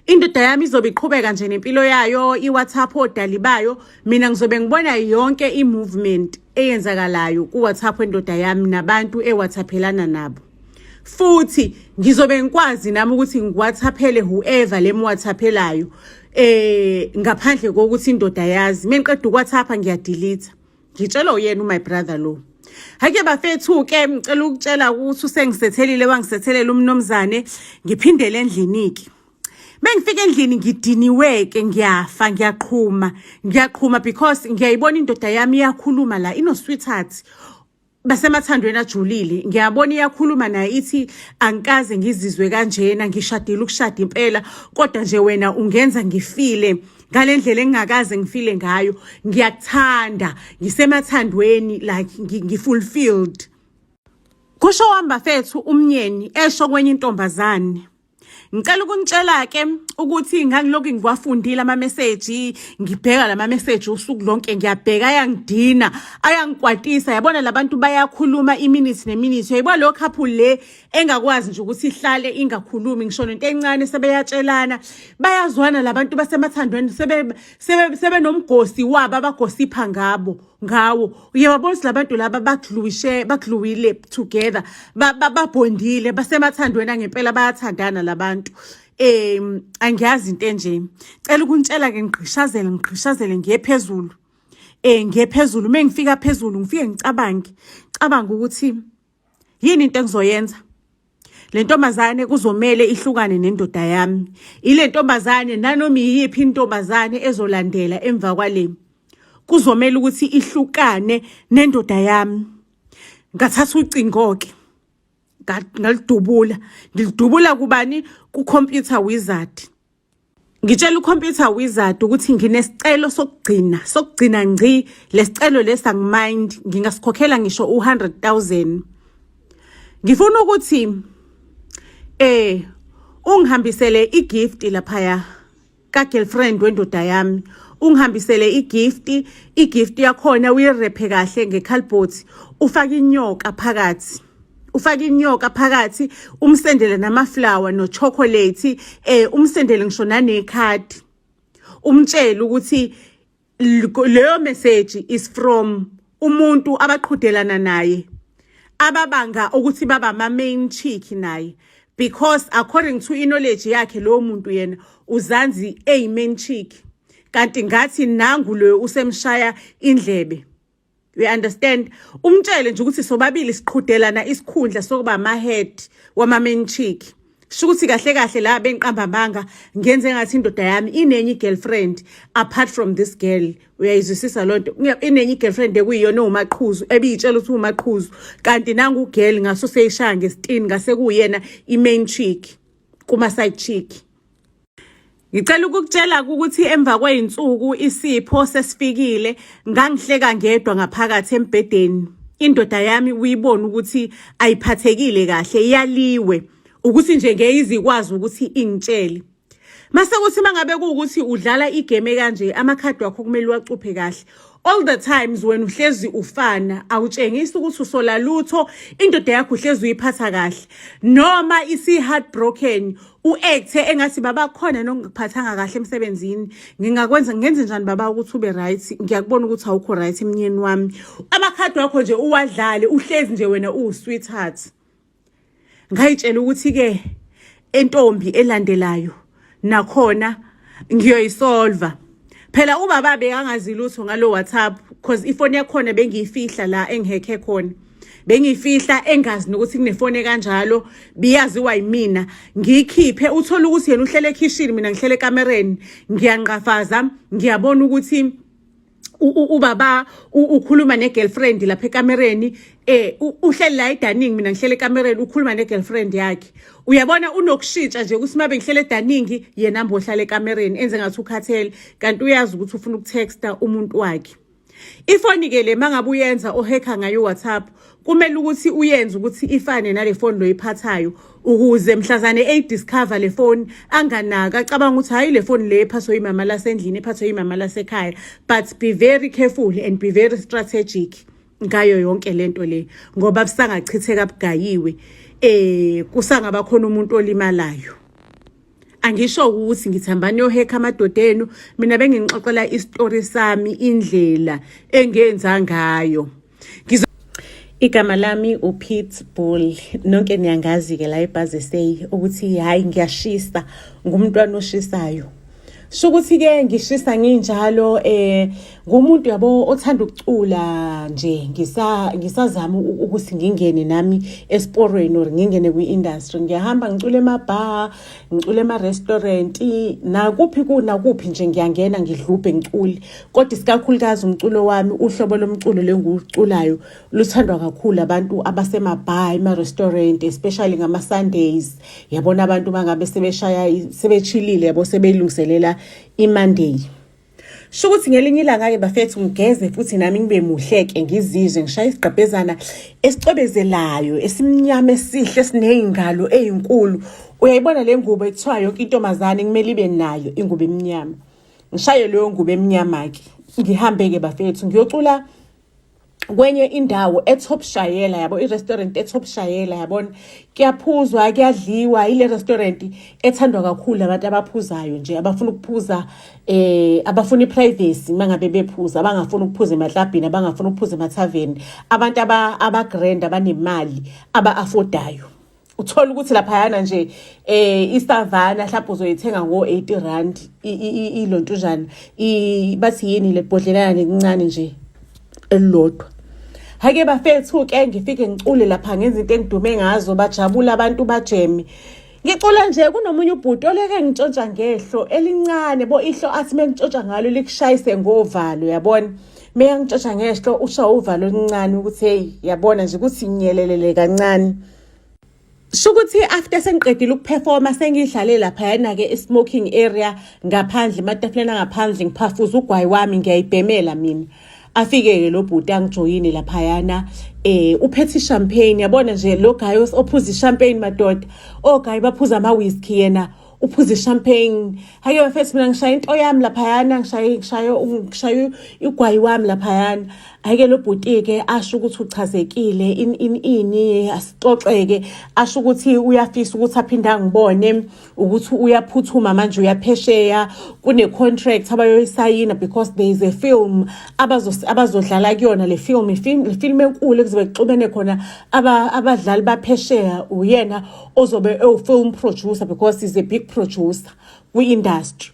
Indoda yami izobe iqhubeka nje nempilo yayo, iWhatsApp odali bayo, mina ngizobe ngibona yonke i-movement eyenzakalayo kuWhatsApp wendoda yami nabantu eWhatsAppelana nabo. Futhi ngizobe ngikwazi nami ukuthi ngiWhatsAppele whoever lemWhatsAppelayo eh ngaphandle kokuthi indoda yazi. Mengiqeda uWhatsApp ngiyadelete. Ngitshelwa uyena my brother lo. Hake bafethu ke ngicela ukutshela ukuthi usengisethelile wangisethelela umnomzane ngiphindele endlini ke. Mengifika endlini ngidiniwe ke ngiyafa ngiyaqhuma ngiyaqhuma because ngiyayibona indoda yami iyakhuluma la ino sweetheart basemathandweni ajulile ngiyabona iyakhuluma naye ithi angikaze ngizizwe kanjena ngishadile ukushada impela kodwa nje wena ungenza ngifile ngale ndlela engingakaze ngifile ngayo ngiyakuthanda ngisemathandweni like ngifulfilled kusho wami bafethu umnyeni esho kwenye intombazane Ngicela ukunitshela ke ukuthi ngangilokhu ngiwafundile ama-message ngibheka lama message usuku lonke ngiyabheka ayangidina ayangikwatisa yabona labantu bayakhuluma iminutes neminutes uyayibona lo couple le engakwazi nje ukuthi ihlale ingakhulumi ngisho nento encane sebeyatshelana bayazwana labantu basemathandweni sebe sebenomgosi wabo abagosipha ngabo ngawo uyababona ukuthi labantu laba bagluwishe bagluwile together babhondile basemathandweni angempela bayathandana labantu um angiyazi into enje cela ukuntshela ke ngigqishazele ngigqishazele ngiye phezulu eh ngiye phezulu uma ngifika phezulu ngifike ngicabange cabanga ukuthi yini into engizoyenza le ntombazane kuzomele ihlukane nendoda yami ile ntombazane nanoma iyiphi intombazane ezolandela emva kwale kuzomele ukuthi ihlukane nendoda yami ngathatha ucingo ke ngalidubula ngilidubula kubani ku-computer wizard Ngitshela ucomputer wizard ukuthi nginesicelo sokugcina sokugcina ngci lesicelo lesi angimind ngingasikhokhela ngisho u-100,000 ngifuna ukuthi eh ungihambisele igift laphaya ka girlfriend wendoda yami ungihambisele igift igift yakhona uyirephe kahle ngecardboard ufake inyoka phakathi ufake inyoka phakathi umsendele namaflower no-chocolate eh umsendele ngisho nanekhadi umtshele ukuthi leyo message is from umuntu abaqhudelana naye ababanga ukuthi baba ama main chick naye because according to knowledge yakhe lowo muntu yena uzanzi eyi main chick kanti ngathi nangu lo usemshaya indlebe you understand umtshele nje ukuthi sobabili siqhudelana isikhundla sokuba ama-head wama-main chick sho ukuthi kahle kahle la bengiqamba amanga ngenze ngathi indoda yami inenye i-girlfriend apart from this girl uyayizwisisa loo nto inenye i-girlfriend ekuyiyona ewumaqhuzu ebiyitshela ukuthi uwumaqhuzu kanti nangu ugirl ngaso seyishaya ngesitini ngase kuwuyena i-main chick kuma-side chick Ngicela ukukutshela ukuthi emva kwey'nsuku isipho sesifikile ngangihleka ngedwa ngaphakathi embhedeni. Indoda yami uyibone ukuthi ayiphathekile kahle iyaliwe ukuthi nje ngeke izikwazi ukuthi ingitshele. Mase kuthi mangabe kuwukuthi udlala igame kanje amakhadi wakho kumele uwacuphe kahle. All the times wena uhlezi ufana awutshengisi ukuthi usola lutho indoda yakho uhlezi uyiphatha kahle noma isi heartbroken u-acte engathi baba khona nokungiphathanga kahle emsebenzini ngingakwenza ngenze njani baba ukuthi ube right ngiyakubona ukuthi awukho right emnyeni wami amakhadi wakho nje uwadlale uhlezi nje wena uwu-sweetheart. Ngayitshela ukuthi ke entombi elandelayo nakhona ngiyoyisolva. Phela ubaba bekangazi lutho ngalo WhatsApp cause ifoni yakhona bengiyifihla la engihekhe khona. Bengiyifihla engazi nokuthi kunefoni ekanjalo biyaziwa yimina. Ngiyikhiphe uthola ukuthi yena uhlele ekhishini mina ngihlele ekamereni ngiyanqafaza ngiyabona ukuthi ubaba ukhuluma ne-girlfriend lapha ekamereni uhleli la edaningi mina ngihlele ekamereni ukhuluma ne-girlfriend yakhe. Uyabona unokushintsha nje ukuthi uma bengihlele edaningi yena mbohlala ekamereni enze ngathi ukhathele kanti uyazi ukuthi ufuna ukutexta umuntu wakhe. Ifoni ke le mangabe uyenza ohacka ngayo WhatsApp kumele ukuthi uyenze ukuthi ifane nale foni loyiphathayo ukuze mhlazane eyidiscover le foni anganaka acabanga ukuthi hayi le foni le ephathwe imama lasendlini ephathwe imama lasekhaya. But be very careful and be very strategic ngayo yonke lento le ngoba busangachitheka bugayiwe kusangaba khona umuntu olimalayo. Angisho ukuthi ngithambani yohekha amadoda enu, mina benginixoxela isitori sami indlela engenza ngayo. Igama lami uPit Bull, nonke niyangazi ke la eBhazesey ukuthi hayi ngiyashisa, ngumntwana oshisayo. Sho ukuthi ke ngishisa nginjalo ngumuntu yabo othanda ukucula nje ngisazama ukuthi ngingene nami esiporweni or ngingene kwi-industry. Ngiyahamba ngicula ema-bar, ngicula ema-restaurant, nakuphi nakuphi nje ngiyangena ngidlubhe ngicule. Kodwa isikakhulukazi umculo wami, uhlobo lomculo lengiwuculayo luthandwa kakhulu abantu abasema-bar, ema-restaurant, especially ngama-Sundays. Yabona abantu mangabe sebeshaya sebechilile yabo sebelungiselela i-Monday. Sho ukuthi ngelinye ilanga-ke bafethu ngigeze futhi nami ngibe muhle-ke ngizizwe ngishaye isigqebhezana esicwebezelayo esimnyama esihle esiney'ngalo ey'nkulu. Uyayibona le ngubo ekuthiwa yonke intombazane kumele ibe nayo ingubo emnyama. Ngishaye leyo ngubo emnyama-ke ngihambe-ke bafethu ngiyocula kwenye indawo eTop Shayela yabo, i-restaurant eTop Shayela yabona. Kuyaphuzwa kuyadliwa, ile restaurant ethandwa kakhulu abantu abaphuzayo nje, abafuna ukuphuza abafuna i-privacy mangabe bephuza, abangafuni ukuphuza emaklabhini, abangafuni ukuphuza emathaveni, abantu aba-grand abanemali aba-affordayo. Uthola ukuthi laphayana nje iSavana mhlawumbe uzoyithenga ngo-80 rand ilontujana bathi yini le bhodlelana lelincane nje elilodwa. Hake bafethu ke ngifike ngicule lapha ngenza into engidume ngazo, bajabula abantu bajeme. Ngicula nje kunomunye ubhuti oleke ngitshontsha ngehlo elincane bo, ihlo athi mengitshontsha ngalo likushayise ngovalo yabona. Meyangitshontsha ngehlo ushawa uvalo oluncane ukuthi hey yabona nje ukuthi nyelelele kancane. Sho ukuthi after sengiqedile ukuperforma sengihlale laphayana ke e-smoking area ngaphandle ematafuleni angaphandle ngiphafuza ugwayi wami ngiyayibhemela mina. Afike-ke lo bhuti angijoyine laphayana uphethe i-champagne yabona nje lo guy ophuza i-champagne madoda. Oguy baphuza ama-whisky yena uphuza i-champagne. Hake bafethu mina ngishaya into yami laphayana ngishaye igwayi wami laphayana. Hake lo bhuti-ke asho ukuthi uchazekile ini asixoxeke asho ukuthi uyafisa ukuthi aphinde angibone ukuthi uyaphuthuma manje uyaphesheya kune-contract abayoyisayina because there is a film abazodlala kuyona le film, le film enkulu ekuzobe kuxubene khona abadlali baphesheya, uyena ozobe ewu-film producer because he's a big producer kwi-industry.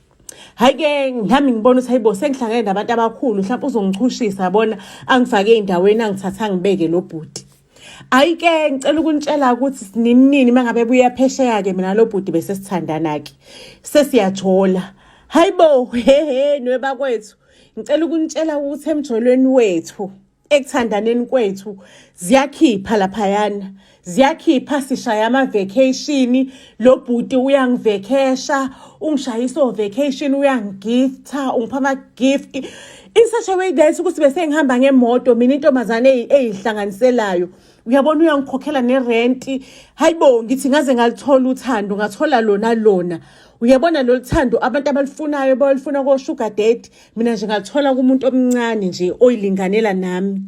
Hhayi-ke nami ngibona ukuthi hayibo sengihlangene nabantu abakhulu mhlawumpe uzongichushisa yabona angifake ey'ndaweni angithathe angibeke lo bhuti. Hhayi-ke ngicela ukunitshela ukuthi nini nini uma ngabe buya phesheya-ke mina lo bhuti bese sithandana-ke sesiyajola. Hayibo hehe nwebakwethu ngicela ukunitshela ukuthi emjolweni wethu ekuthandaneni kwethu ziyakhipha laphayana, ziyakhipha sishaya ama-vacation, lo bhuti uyangivekesha ungishayisa o-vacation uyangigifta ungipha ama-gift in such a way that ukuthi bese ngihamba ngemoto mina intombazane eyihlanganiselayo uyabona uyangikhokhela nerenti. Hayibo ngithi ngaze ngalithola uthando ngathola lona lona uyabona lolu thando abantu abalifunayo bayolifuna ko-sugar daddy, mina nje ngalithola kumuntu omncane nje oyilinganela nami.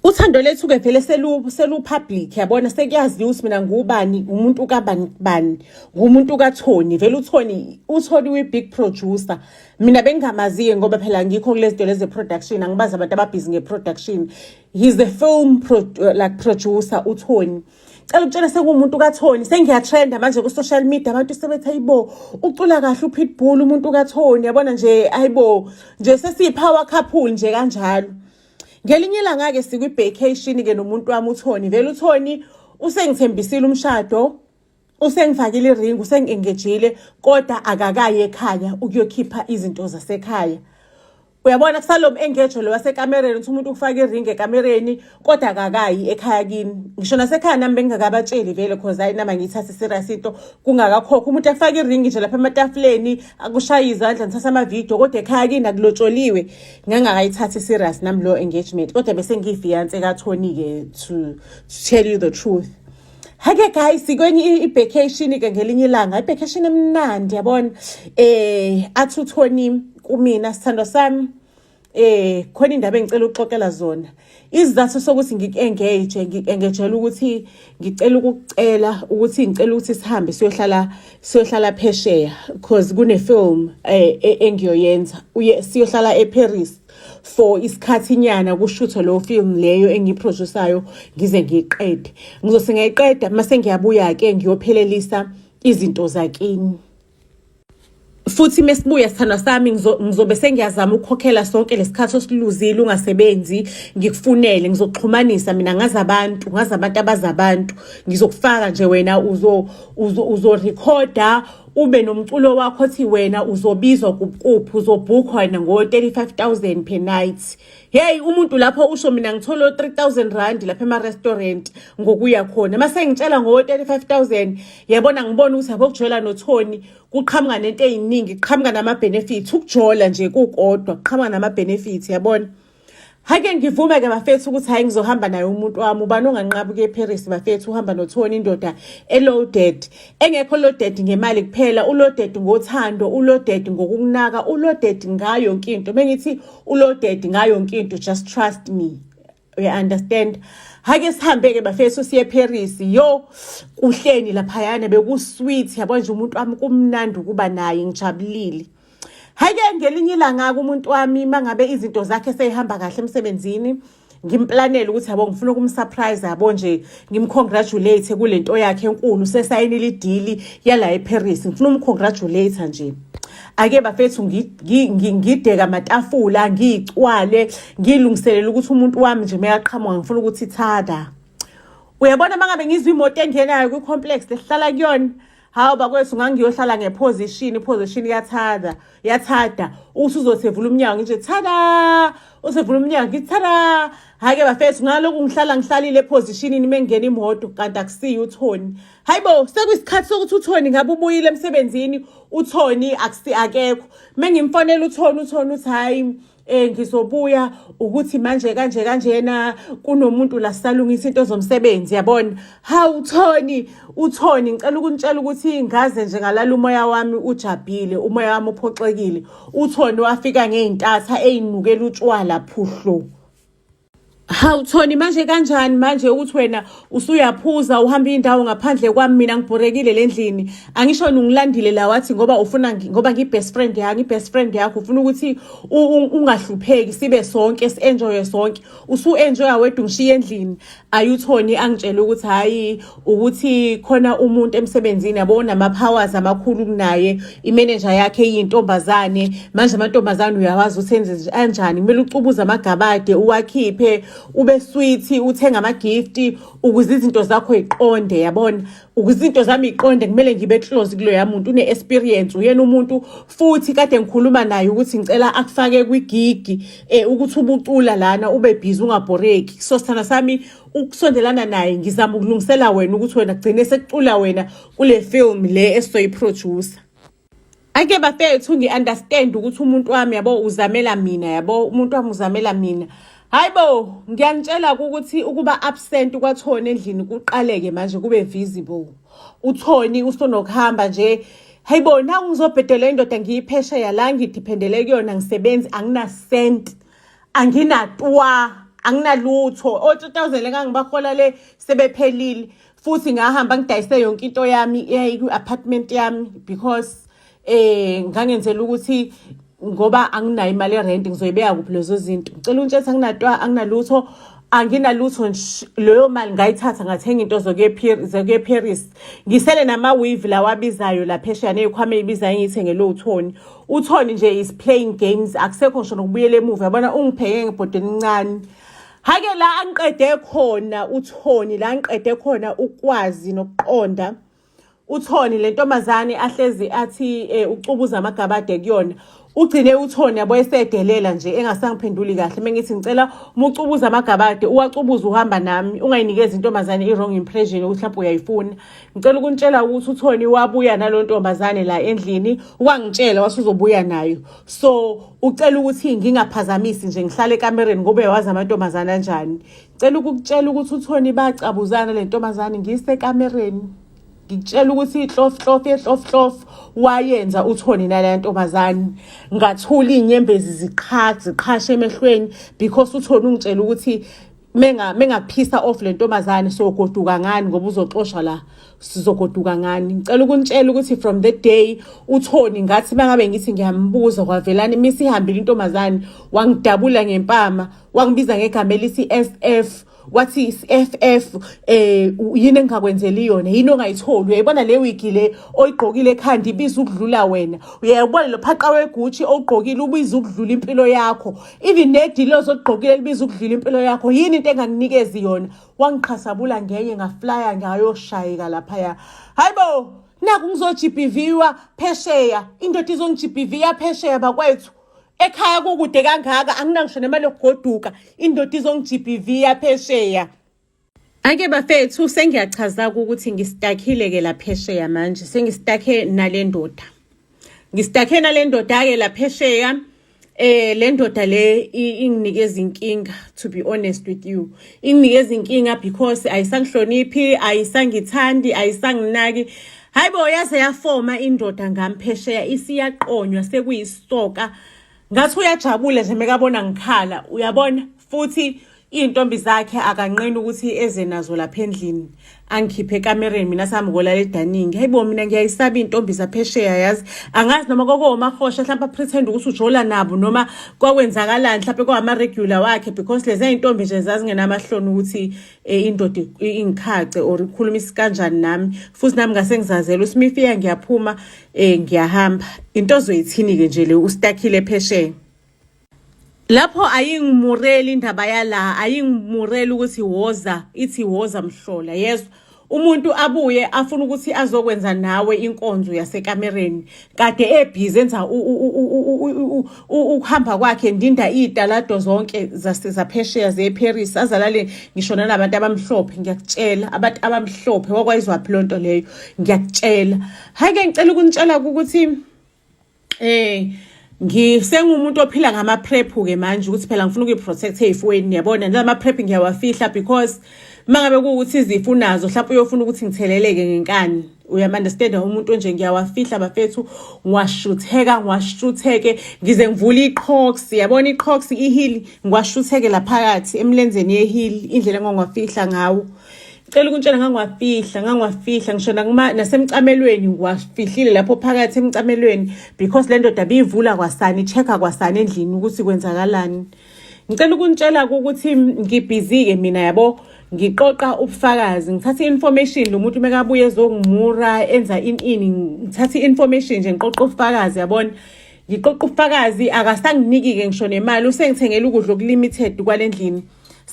Uthando lethu-ke vele selu-public yabona sekuyaziwa ukuthi mina ngubani, umuntu kabani bani, ngumuntu kaThony. Vele uThony uyi-big producer. Mina bengingamazi-ke ngoba phela ngikho kulezi zinto lezi production, angibazi abantu ababhizi nge-production. He's a film like producer uThony. Cela ukutshela sekuwumuntu kaThony, sengiyatrenda manje ku-social media, abantu sebethi ayibo ucula kahle uPitbull umuntu kaThony, yabona nje ayibo nje sesiyi-power couple nje kanjalo. Ngelinye ilanga-ke sikwi-vacation-ke nomuntu wami uThony, vele uThony usengithembisile umshado, usengifakile iringi, usengi-engejile, kodwa akakayi ekhaya ukuyokhipha izinto zasekhaya. Uyabona kusalo m-engejo lo wasekamereni ukuthi umuntu ufake iringi ekamereni kodwa akakayi ekhaya kini. Ngisho nasekhaya nami bengingakabatsheli vele cause hayi nami angiyithathi serious into kungakakhokha. Umuntu afake iringi nje lapha ematafuleni akushaye izandla ngithatha amavidiyo kodwa ekhaya kini akulotsholiwe. Ngangakayithathi serious nami lo engagement kodwa bese ngiyi-fiance kaThony-ke to tell you the truth. Hake guys, kwenye i-vacation ke ngelinye ilanga, i-vacation emnandi yabona. Athi uThony kumina, sithandwa sami, khona indaba engicela ukuxoxela zona. Isizathu sokuthi ngiku-engage, ngiku-engagela ukuthi ngicela ukukucela ukuthi ngicela ukuthi sihambe siyohlala phesheya because kune film engiyoyenza. Uye siyohlala eParis for isikhathinyana kushuthwa lo film leyo engiyiproducayo ngize ngiyiqede. Ngizose ngayiqeda mase ngiyabuya ke ngiyophelelisa izinto zakini. Futhi mesibuya sithandwa sami ngizobe sengiyazama ukukhokhela sonke lesikhathi osiluzile ungasebenzi, ngikufunele, ngizokuxhumanisa mina ngazi abantu, ngazi abantu abazi abantu, ngizokufaka nje wena uzo uzorekhoda ube nomculo wakho othi wena uzobizwa kuphi, uzobhukhwa wena ngo-35 000 per night. Hey umuntu lapho usho mina ngithola 3000 rand lapha ema-restaurant ngokuya khona, mase ngitshela ngo-35 000 yabona ngibona ukuthi yabo kujola noThony kuqhamuka nento ey'ningi, kuqhamuka nama-benefits, ukujola nje kukodwa kuqhamuka nama-benefits yabona. Hake ngivume-ke bafethu ukuthi hhayi ngizohamba naye umuntu wami, ubani onganqabi ukuya eParis bafethu, uhamba noThony indoda e-loaded, engekho loaded ngemali kuphela, uloaded ngothando, uloaded ngokukunaka, uloaded ngayo yonke into. Mengithi uloaded ngayo yonke into, just trust me. You understand? Hake sihambe-ke bafethu siye eParis. Yo kuhleni laphayana beku-sweet yabo nje umuntu wami kumnandi ukuba naye ngijabulile. Hake ngelinye ilanga-ke umuntu wami mangabe izinto zakhe seyihamba kahle emsebenzini, ngimplanele ukuthi yabo ngifuna ukumsurprise yabo nje ngimcongratulate kule nto yakhe enkulu, sesayinile i-deal yala eParis, ngifuna umcongratulate nje. Ake bafethu ngideka amatafula ngiyicwale ngilungiselele ukuthi umuntu wami nje mekaqhamuka ngifuna ukuthi thada. Uyabona mangabe ngizwa imoto engenayo kwi-complex lesihlala kuyona, hawu bakwethu ngangiyohlala ngeposition, iposition yathada yathada, usuzothi evula umnyango ngithi thada, usevula umnyango ngithi thada. Hhayi-ke bafethu ngalokhu ngihlala ngihlalile epositionini mengena imoto kanti akusiyo uThony. Hayibo sekuyisikhathi sokuthi uThony ngabe ubuyile emsebenzini, uThony akusi akekho. Mengimfonela uThony, uThony uthi hhayi ngizobuya ukuthi manje kanje kanjena kunomuntu la sisalungisa into zomsebenzi yabona. Hawu Thony, uThony ngicela ukunitshela ukuthi ngaze nje ngalala umoya wami ujabhile, umoya wami uphoxekile. UThony wafika ngey'ntatha ey'nukela utshwala phuhlu. Hawu Thony manje kanjani manje ukuthi wena usuyaphuza uhamba indawo ngaphandle kwami, mina ngibhorekile le ndlini. Angisho ungilandile la wathi ngoba ufuna ngoba ngi-best friend yakho, ngi-best friend yakho ufuna ukuthi ungahlupheki sibe sonke si-enjoye sonke. Usu-enjoya wedwa ungishiya endlini. Ayi uThony angitshela ukuthi hhayi ukuthi khona umuntu emsebenzini yabo onama-powers amakhulu kunaye, imanager yakhe iyintombazane, manje amantombazane uyawazi ukuthi enze kanjani, kumele ucubuze amagabade uwakhiphe ube sweet uthenge ama-gift ukuze izinto zakho yiqonde yabona. Ukuze izinto zami yiqonde kumele ngibe close kuloya muntu une-experience, uyena umuntu futhi kade ngikhuluma naye ukuthi ngicela akufake kwigigi ukuthi ubucula lana ube busy ungabhoreki. So sithanda sami ukusondelana naye ngizama ukulungisela wena ukuthi wena gcine sekucula wena kule film le esizoyiproducer. Ake bafethu ngi-understand ukuthi umuntu wami yabo uzamela mina yabo, umuntu wami uzamela mina. Hayibo ngiyanitshela ukuthi ukuba absent kwaThony endlini kuqaleke manje kube visible. UThony usonokuhamba nje, hayibo naku ngizobhedela indoda ngiyiphesheya la ngidiphendele kuyona ngisebenzi angina cent, anginatwa, anginalutho. O-3000 engangibahola le sebephelile. Futhi ngahamba ngidayise yonke into yami eyayikwi-apartment yami because ngangenzela ukuthi ngoba anginayo imali yerent ngizoyibeka kuphi lezo zinto. Ngicela untshela anginatwa anginalutho. Anginalutho nje, leyo mali ngayithatha ngathenga into zokuye Paris. Ngisele nama-weave lawa abizayo la phesheya ney'khwama ey'bizayo engiyithengele uThony. UThony nje is playing games, akusekho ngisho nokubuyela emuva, yabona ungipheke ngebhodo elincane. Hake la angiqede khona uThony, la angiqede khona ukwazi nokuqonda uThony le ntombazane ahlezi athi eh, ucubuza amagabade kuyona ugcine uThony yabo esedelela nje engasangiphenduli kahle mengithi ngicela uma ucubuza amagabade uwacubuza uhamba nami ungayinikezi intombazane i-wrong impression ukuthi mhlawumbe uyayifuna. Ngicela ukunitshela ukuthi uThony wabuya nalo ntombazane la endlini, wangitshela wathi uzobuya nayo, so ucela ukuthi ngingaphazamisi nje ngihlale ekamereni ngoba uyawazi amantombazane anjani. Cela ukukutshela ukuthi uThony bacabuzana le ntombazane ngisekamereni. Ngikutshela ukuthi ihlof hlof yehlof hlof wayenza uThony nale ntombazane. Ngathula izinyembezi ziqha ziqhasha emehlweni because uThony ungitshela ukuthi menga mengaphisa off le ntombazane sogoduka ngani ngoba uzoxoshwa la sizogoduka ngani. Ngicela ukunitshela ukuthi from the day uThony ngathi mangabe ngithi ngiyambuza kwavelani misihambile intombazane wangidabula ngempama wangibiza ngegama elithi SF wathi FF eh yini engingakwenzeli yona yini ongayitholi uyayibona le wig le oyigqokile ekhanda ibiza ukudlula wena uyayibona lo phaqa weGucci owugqokile ubiza ukudlula impilo yakho even nedilo ozogqokile libiza ukudlula impilo yakho yini into engakunikezi yona wangiqhasabula ngenye ngaflya ngayoshayeka laphaya hayibo naku ngizoGBVwa phesheya indoda izongiGBV phesheya bakwethu ekhaya kukude kangaka anginangisho nemali yokugoduka indoda izongi-GBV phesheya. Ake bafethu sengiyachaza ukuthi ngistakhile ke la phesheya manje sengistakhe nale ndoda ngistakhe nale ndoda ke la phesheya eh le ndoda le inginikeza inkinga to be honest with you inginikeza inkinga because ayisangihloniphi ayisangithandi ayisanginaki hayibo yaze yafoma indoda ngamphesheya isiyaqonywa sekuyisoka ngathi uyajabula nje mekabona ngikhala uyabona futhi iy'ntombi zakhe akanqeni ukuthi eze nazo lapha endlini angikhiphe ekamereni mina sihamba kolala edaningi hayibo mina ngiyayisaba iy'ntombi zaphesheya yazi angazi noma kokowomahosha mhlawumpe apretend ukuthi ujola nabo noma kwakwenzakalani mhlawumpe kwawama-regular wakhe because lezi y'ntombi nje zazingenamahloni ukuthi eh, indoda ingikhace or ikhuluma isikanjani nami futhi nami ngase ngizazela ukuthi mifika ngiyaphuma um ngiyahamba into ozoyithini-ke nje le ustakile phesheya lapho ayingimureli indaba yala ayingimureli ukuthi woza ithi woza mhlola yezwa umuntu abuye afuna ukuthi azokwenza nawe inkonzo yasekamereni kade ebhizi enza ukuhamba kwakhe ndinda iy'talado zonke zaphesheya zeParis azalale ngisho nanabantu abamhlophe ngiyakutshela abantu abamhlophe wakwayizwaphi loo nto leyo ngiyakutshela hhayi-ke ngicela ukunitshela ukuthi eh ngisengumuntu ophila ngama prep ke manje ukuthi phela ngifuna ukuyiprotect ezifweni yabona nalama prep ngiyawafihla because mangabe kuwukuthi izifo unazo mhlawumbe uyofuna ukuthi ngitheleleke ngenkani uyam-understand umuntu nje ngiyawafihla bafethu ngiwashutheka ngiwashutheke ngize ngivule i-crocs yabona i-crocs i-heel ngiwashutheke la phakathi emlenzeni ye-heel indlela engangiwafihla ngawo Cela ukuntshela ngangiwafihla ngangiwafihla ngisho nasemcamelweni ngiwafihlile lapho phakathi emcamelweni because le ndoda biyivula kwasani i-check-a kwasani endlini ukuthi kwenzakalani. Ngicela ukunitshela ukuthi ngibhizi-ke mina yabo ngiqoqa ubufakazi ngithatha i-information lo muntu mekabuye ezongimura enza ini ini ngithatha i-information nje ngiqoqa ubufakazi yabona ngiqoqa ubufakazi akasanginiki-ke ngisho nemali usengithengela ukudla okulimited kwale ndlini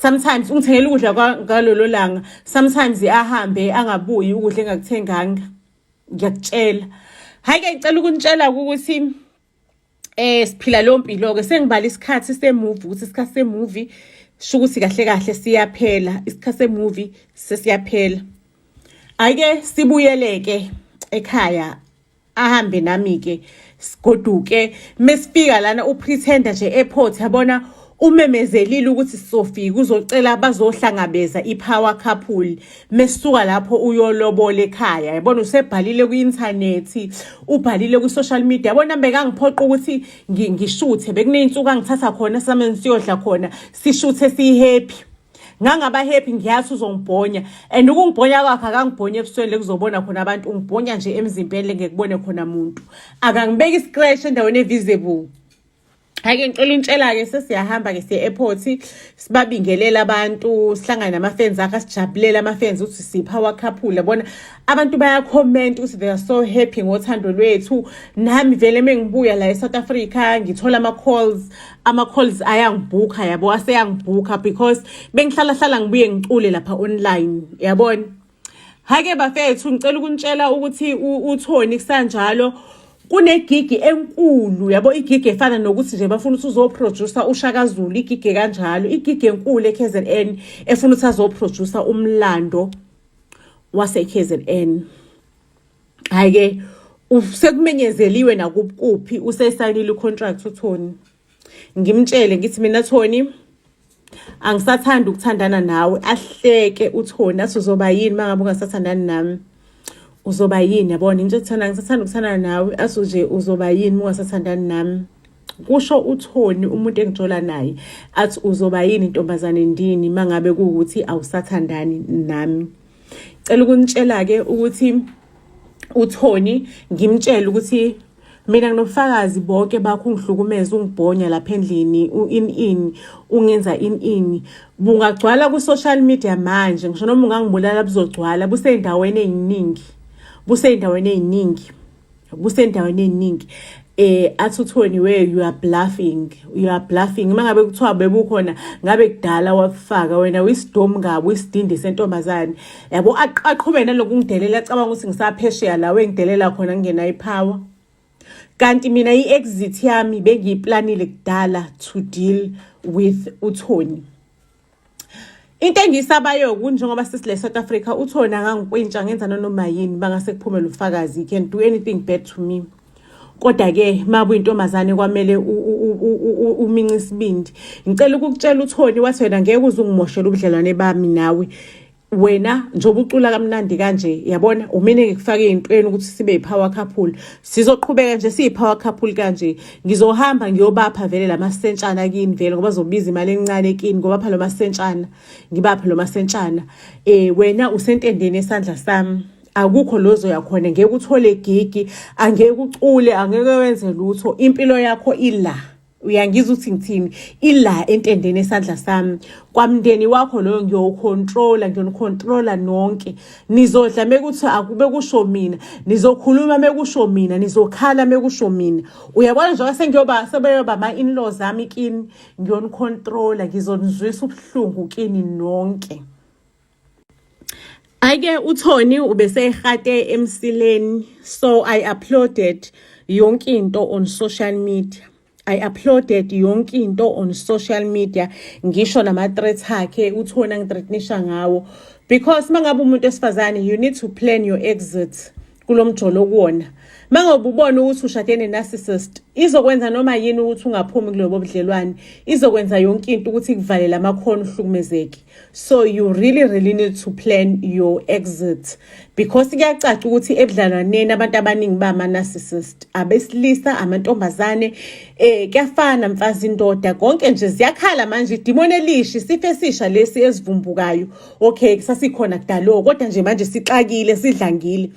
sometimes ungithengela ukudla ngalolo langa sometimes ahambe angabuyi ukudla engakuthenganga ngiyakutshela hhayi-ke ngicela ukunitshela ukuthi eh siphila leyo mpilo ke sengibala isikhathi semovie ukuthi isikhathi semovie sho ukuthi kahle kahle siyaphela isikhathi semovie sesiyaphela ake sibuyeleke ekhaya ahambe nami-ke sigoduke mesifika lana upretender nje airport yabona umemezelile ukuthi sizofika uzocela bazohlangabeza i-power couple mesuka lapho uyolobola ekhaya yabona usebhalile kwi-inthanethi ubhalile kwi-social media yabona bekangiphoqa ukuthi ngishuthe bekuney'nsuku angithatha khona same siyodla khona sishuthe siyi-happy ngangaba happy ngiyazi uzongibhonya and ukungibhonya kwakhe akangibhonya ebusweni lekuzobona khona abantu ungibhonya nje emzimbeni lengekubone khona muntu akangibeki iscratch endaweni evisible. Hhayi-ke, ngicela untshela-ke, sesiyahamba-ke siye e-airport, sibabingelele abantu, sihlangane nama-fans akhe, asijabulele ama-fans ukuthi siyi-power couple. Yabona, abantu baya-comment ukuthi they are so happy ngothando lwethu. Nami vele mengibuya la e-South Africa ngithola ama-calls, ama-calls ayangibhukha, yabo, aseyangibhukha because bengihlala hlala ngibuye ngicule lapha online, yabona. Hake bafethu, ngicela ukunitshela ukuthi uThony kusanjalo kunegigi enkulu, yabo, igigi efana nokuthi nje bafuna ukuthi uzoproducer uShaka Zulu, igigi kanjalo, igigi enkulu eKZN efuna ukuthi azoproducer umlando wase KZN. Hayi-ke, sekumenyezeliwe nakuphi, usesayinile i-contract uThony. Ngimtshele ngithi mina, "Tony, angisathandi ukuthandana nawe." Ahleke uThony, athi, "Uzoba yini uma ngabe ungasathandani nami? Uzoba yini?" Yabona, into ethanda, "Angisathanda ukuthandana nawe." Athi nje, "Uzoba yini uma ungasathandani nami?" Kusho uThony, umuntu engijola naye, athi, "Uzoba yini, intombazane ndini, uma ngabe kuwukuthi awusathandani nami?" Cela ukunitshela-ke ukuthi uThony, ngimtshele ukuthi mina nginobufakazi bonke bakho, ungihlukumeza, ungibhonya lapha endlini, in in ungenza in in, bungagcwala ku-social media manje. Ngisho noma ungangibulala, buzogcwala, busey'ndaweni ey'ningi, busey'ndaweni ey'ningi, busendaweni ey'ningi. Athi uThony, "Where you are bluffing, you are bluffing. Uma ngabe kuthiwa bebukhona, ngabe kudala wafaka wena, uyisidomu ngabe uyisidindi sentombazane," yabo. Aqhube naloku ngidelela, acabanga ukuthi ngisaphesheya la wengidelela khona, ngingenayo ipower, kanti mina i-exit yami bengiyiplanile kudala to deal with uThony. Into engiyisabayo, kunjengoba sisile South Africa, uThony angangikwintsha, ngenza nanoma yini, bangase kuphumele ubufakazi. He can do anything bad to me. Kodwa-ke uma uyintombazane kwamele umince isibindi. Ngicela ukukutshela, uThony wathi, "Wena ngeke uze ungimoshele ubudlelwane bami nawe. Wena njengoba ucula kamnandi kanje, yabona, umine ngikufake ey'ntweni ukuthi sibe yi-power couple. Sizoqhubeka nje siyi-power couple kanje. Ngizohamba ngiyobapha vele lamasentshana kini vele, ngoba zobiza imali encane kini, ngobapha lo masentshana, ngibaphe lo masentshana. Wena usentendeni esandla sami, akukho lozoya khona. Ngeke uthole gigi, angeke ucule, angeke wenze lutho. Impilo yakho ila, uyangizwa ukuthi ngithini? Ila entendeni esandla sami. Kwamndeni wakho loyo ngiyowucontrola, ngiyonicontrola nonke. Nizodla mekuthi akube kusho mina, nizokhuluma mekusho mina, nizokhala mekusho mina. Uyabona, njengoba sengiyoba sebeyoba ama-in-laws ami kini, ngiyonicontrola, ngizonizwisa ubuhlungu kini nonke." Ake uThony ubesehate emsileni, so I uploaded yonke into on social media. I uploaded yonke into on social media, ngisho nama-threats akhe uThony angithreatenisha ngawo, because mangabe umuntu wesifazane, you need to plan your exit kulo mjolo kuwona. Mangabe ubona ukuthi ushade ne-narcissist, izokwenza noma yini ukuthi ungaphumi kulobo budlelwane, izokwenza yonke into ukuthi ikuvalele amakhono, uhlukumezeke. So you really really need to plan your exit, because kuyacaca ukuthi ebudlalwaneni abantu abaningi bama-narcissist, abesilisa, amantombazane, kuyafana, mfazi, indoda, konke nje ziyakhala manje. Idimoni elisha, isifo esisha lesi esivumbukayo. Okay, sasikhona kudalo, kodwa nje manje sixakile, sidlangile.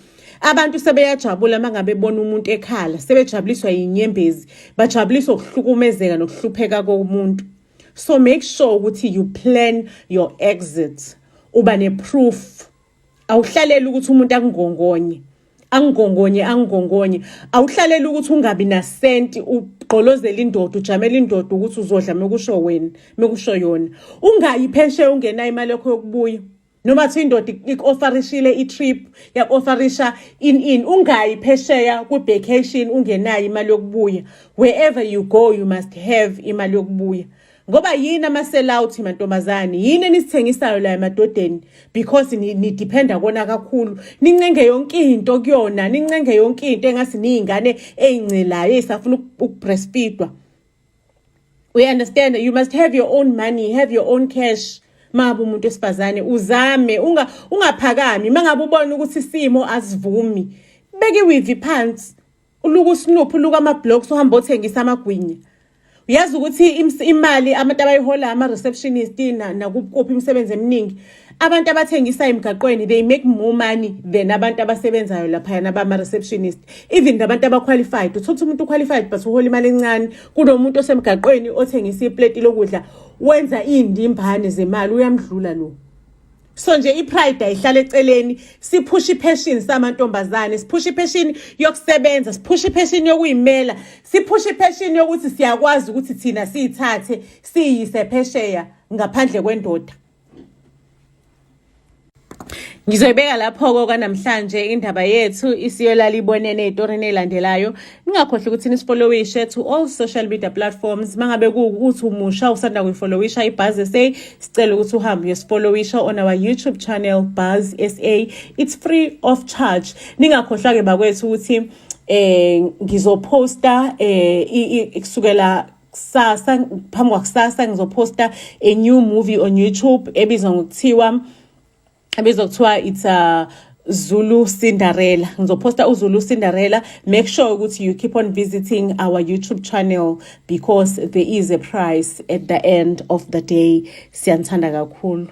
Abantu sebeyajabula uma ngabe bona umuntu ekhala, sebejabuliswa yinyembezi, bajabuliswa ukuhlukumezeka nokuhlupheka komuntu. So make sure ukuthi you plan your exit, uba ne-proof. Awuhlaleli ukuthi umuntu akungongonye, angongonye, angongonye. Awuhlaleli ukuthi ungabi nasenti, ugqolozela indoda, ujamela indoda ukuthi uzodla mekusho wena, mekusho yona. Ungayi phesheya ungenayo imali yakho yokubuya. Noma thi indoda iku-offerishile i-trip, yaku-offerisha in in, ungayi phesheya kwi-vacation ungenayo imali yokubuya. Wherever you go, you must have imali yokubuya, ngoba yini ama-sellout, mantombazane? Yini enisithengisayo la emadodeni? Because nidependa kona kakhulu, nincenge yonke into kuyona, nincenge yonke into engathi niy'ngane ey'ncelayo ey'safuna ukubreastfeedwa. We understand, you must have your own money, have your own cash. Mangabe umuntu wesifazane, uzame ungaphakami. Mangabe ubona ukuthi isimo asivumi, beka iweave phansi, uluka usinuphu, uluka ama-blocks, uhamba othengisa amagwinya. Uyazi ukuthi imali abantu abayihola ama-receptionist nakuphi imisebenzi eminingi, abantu abathengisa emgaqweni, they make more money than abantu abasebenzayo laphayana bama-receptionist, even nabantu aba-qualified. Uthola umuntu u-qualified but uhola imali encane kunomuntu osemgaqweni othengisa ipleti lokudla, wenza iy'ndimbane zemali, uyamdlula lo. So nje i-pride ayihlala eceleni, siphushe i-passion samantombazane, siphushe i-passion yokusebenza, siphushe i-passion yokuyimela, siphushe i-passion yokuthi siyakwazi ukuthi thina siyithathe siyise phesheya ngaphandle kwendoda. Ngizoyibeka lapho-ko kanamhlanje indaba yethu, isiyolala ibonene ey'torini ey'landelayo. Ningakhohlwa ukuthi nisifollowishe to all social media platforms. Mangabe kuwukuthi umusha, usanda kuyifollowisha iBuzz SA, sicela ukuthi uhambe uyosifollowisha on our YouTube channel, Buzz SA. It's free of charge. Ningakhohlwa-ke bakwethu ukuthi ngizoposta kusukela kusasa, phambi kwakusasa ngizoposta a new movie on YouTube ebizwa ngokuthiwa, ebizwa kuthiwa it's a Zulu Cinderella. Ngizophosta uZulu Cinderella. Make sure ukuthi you keep on visiting our YouTube channel because there is a price at the end of the day. Siyanthanda kakhulu.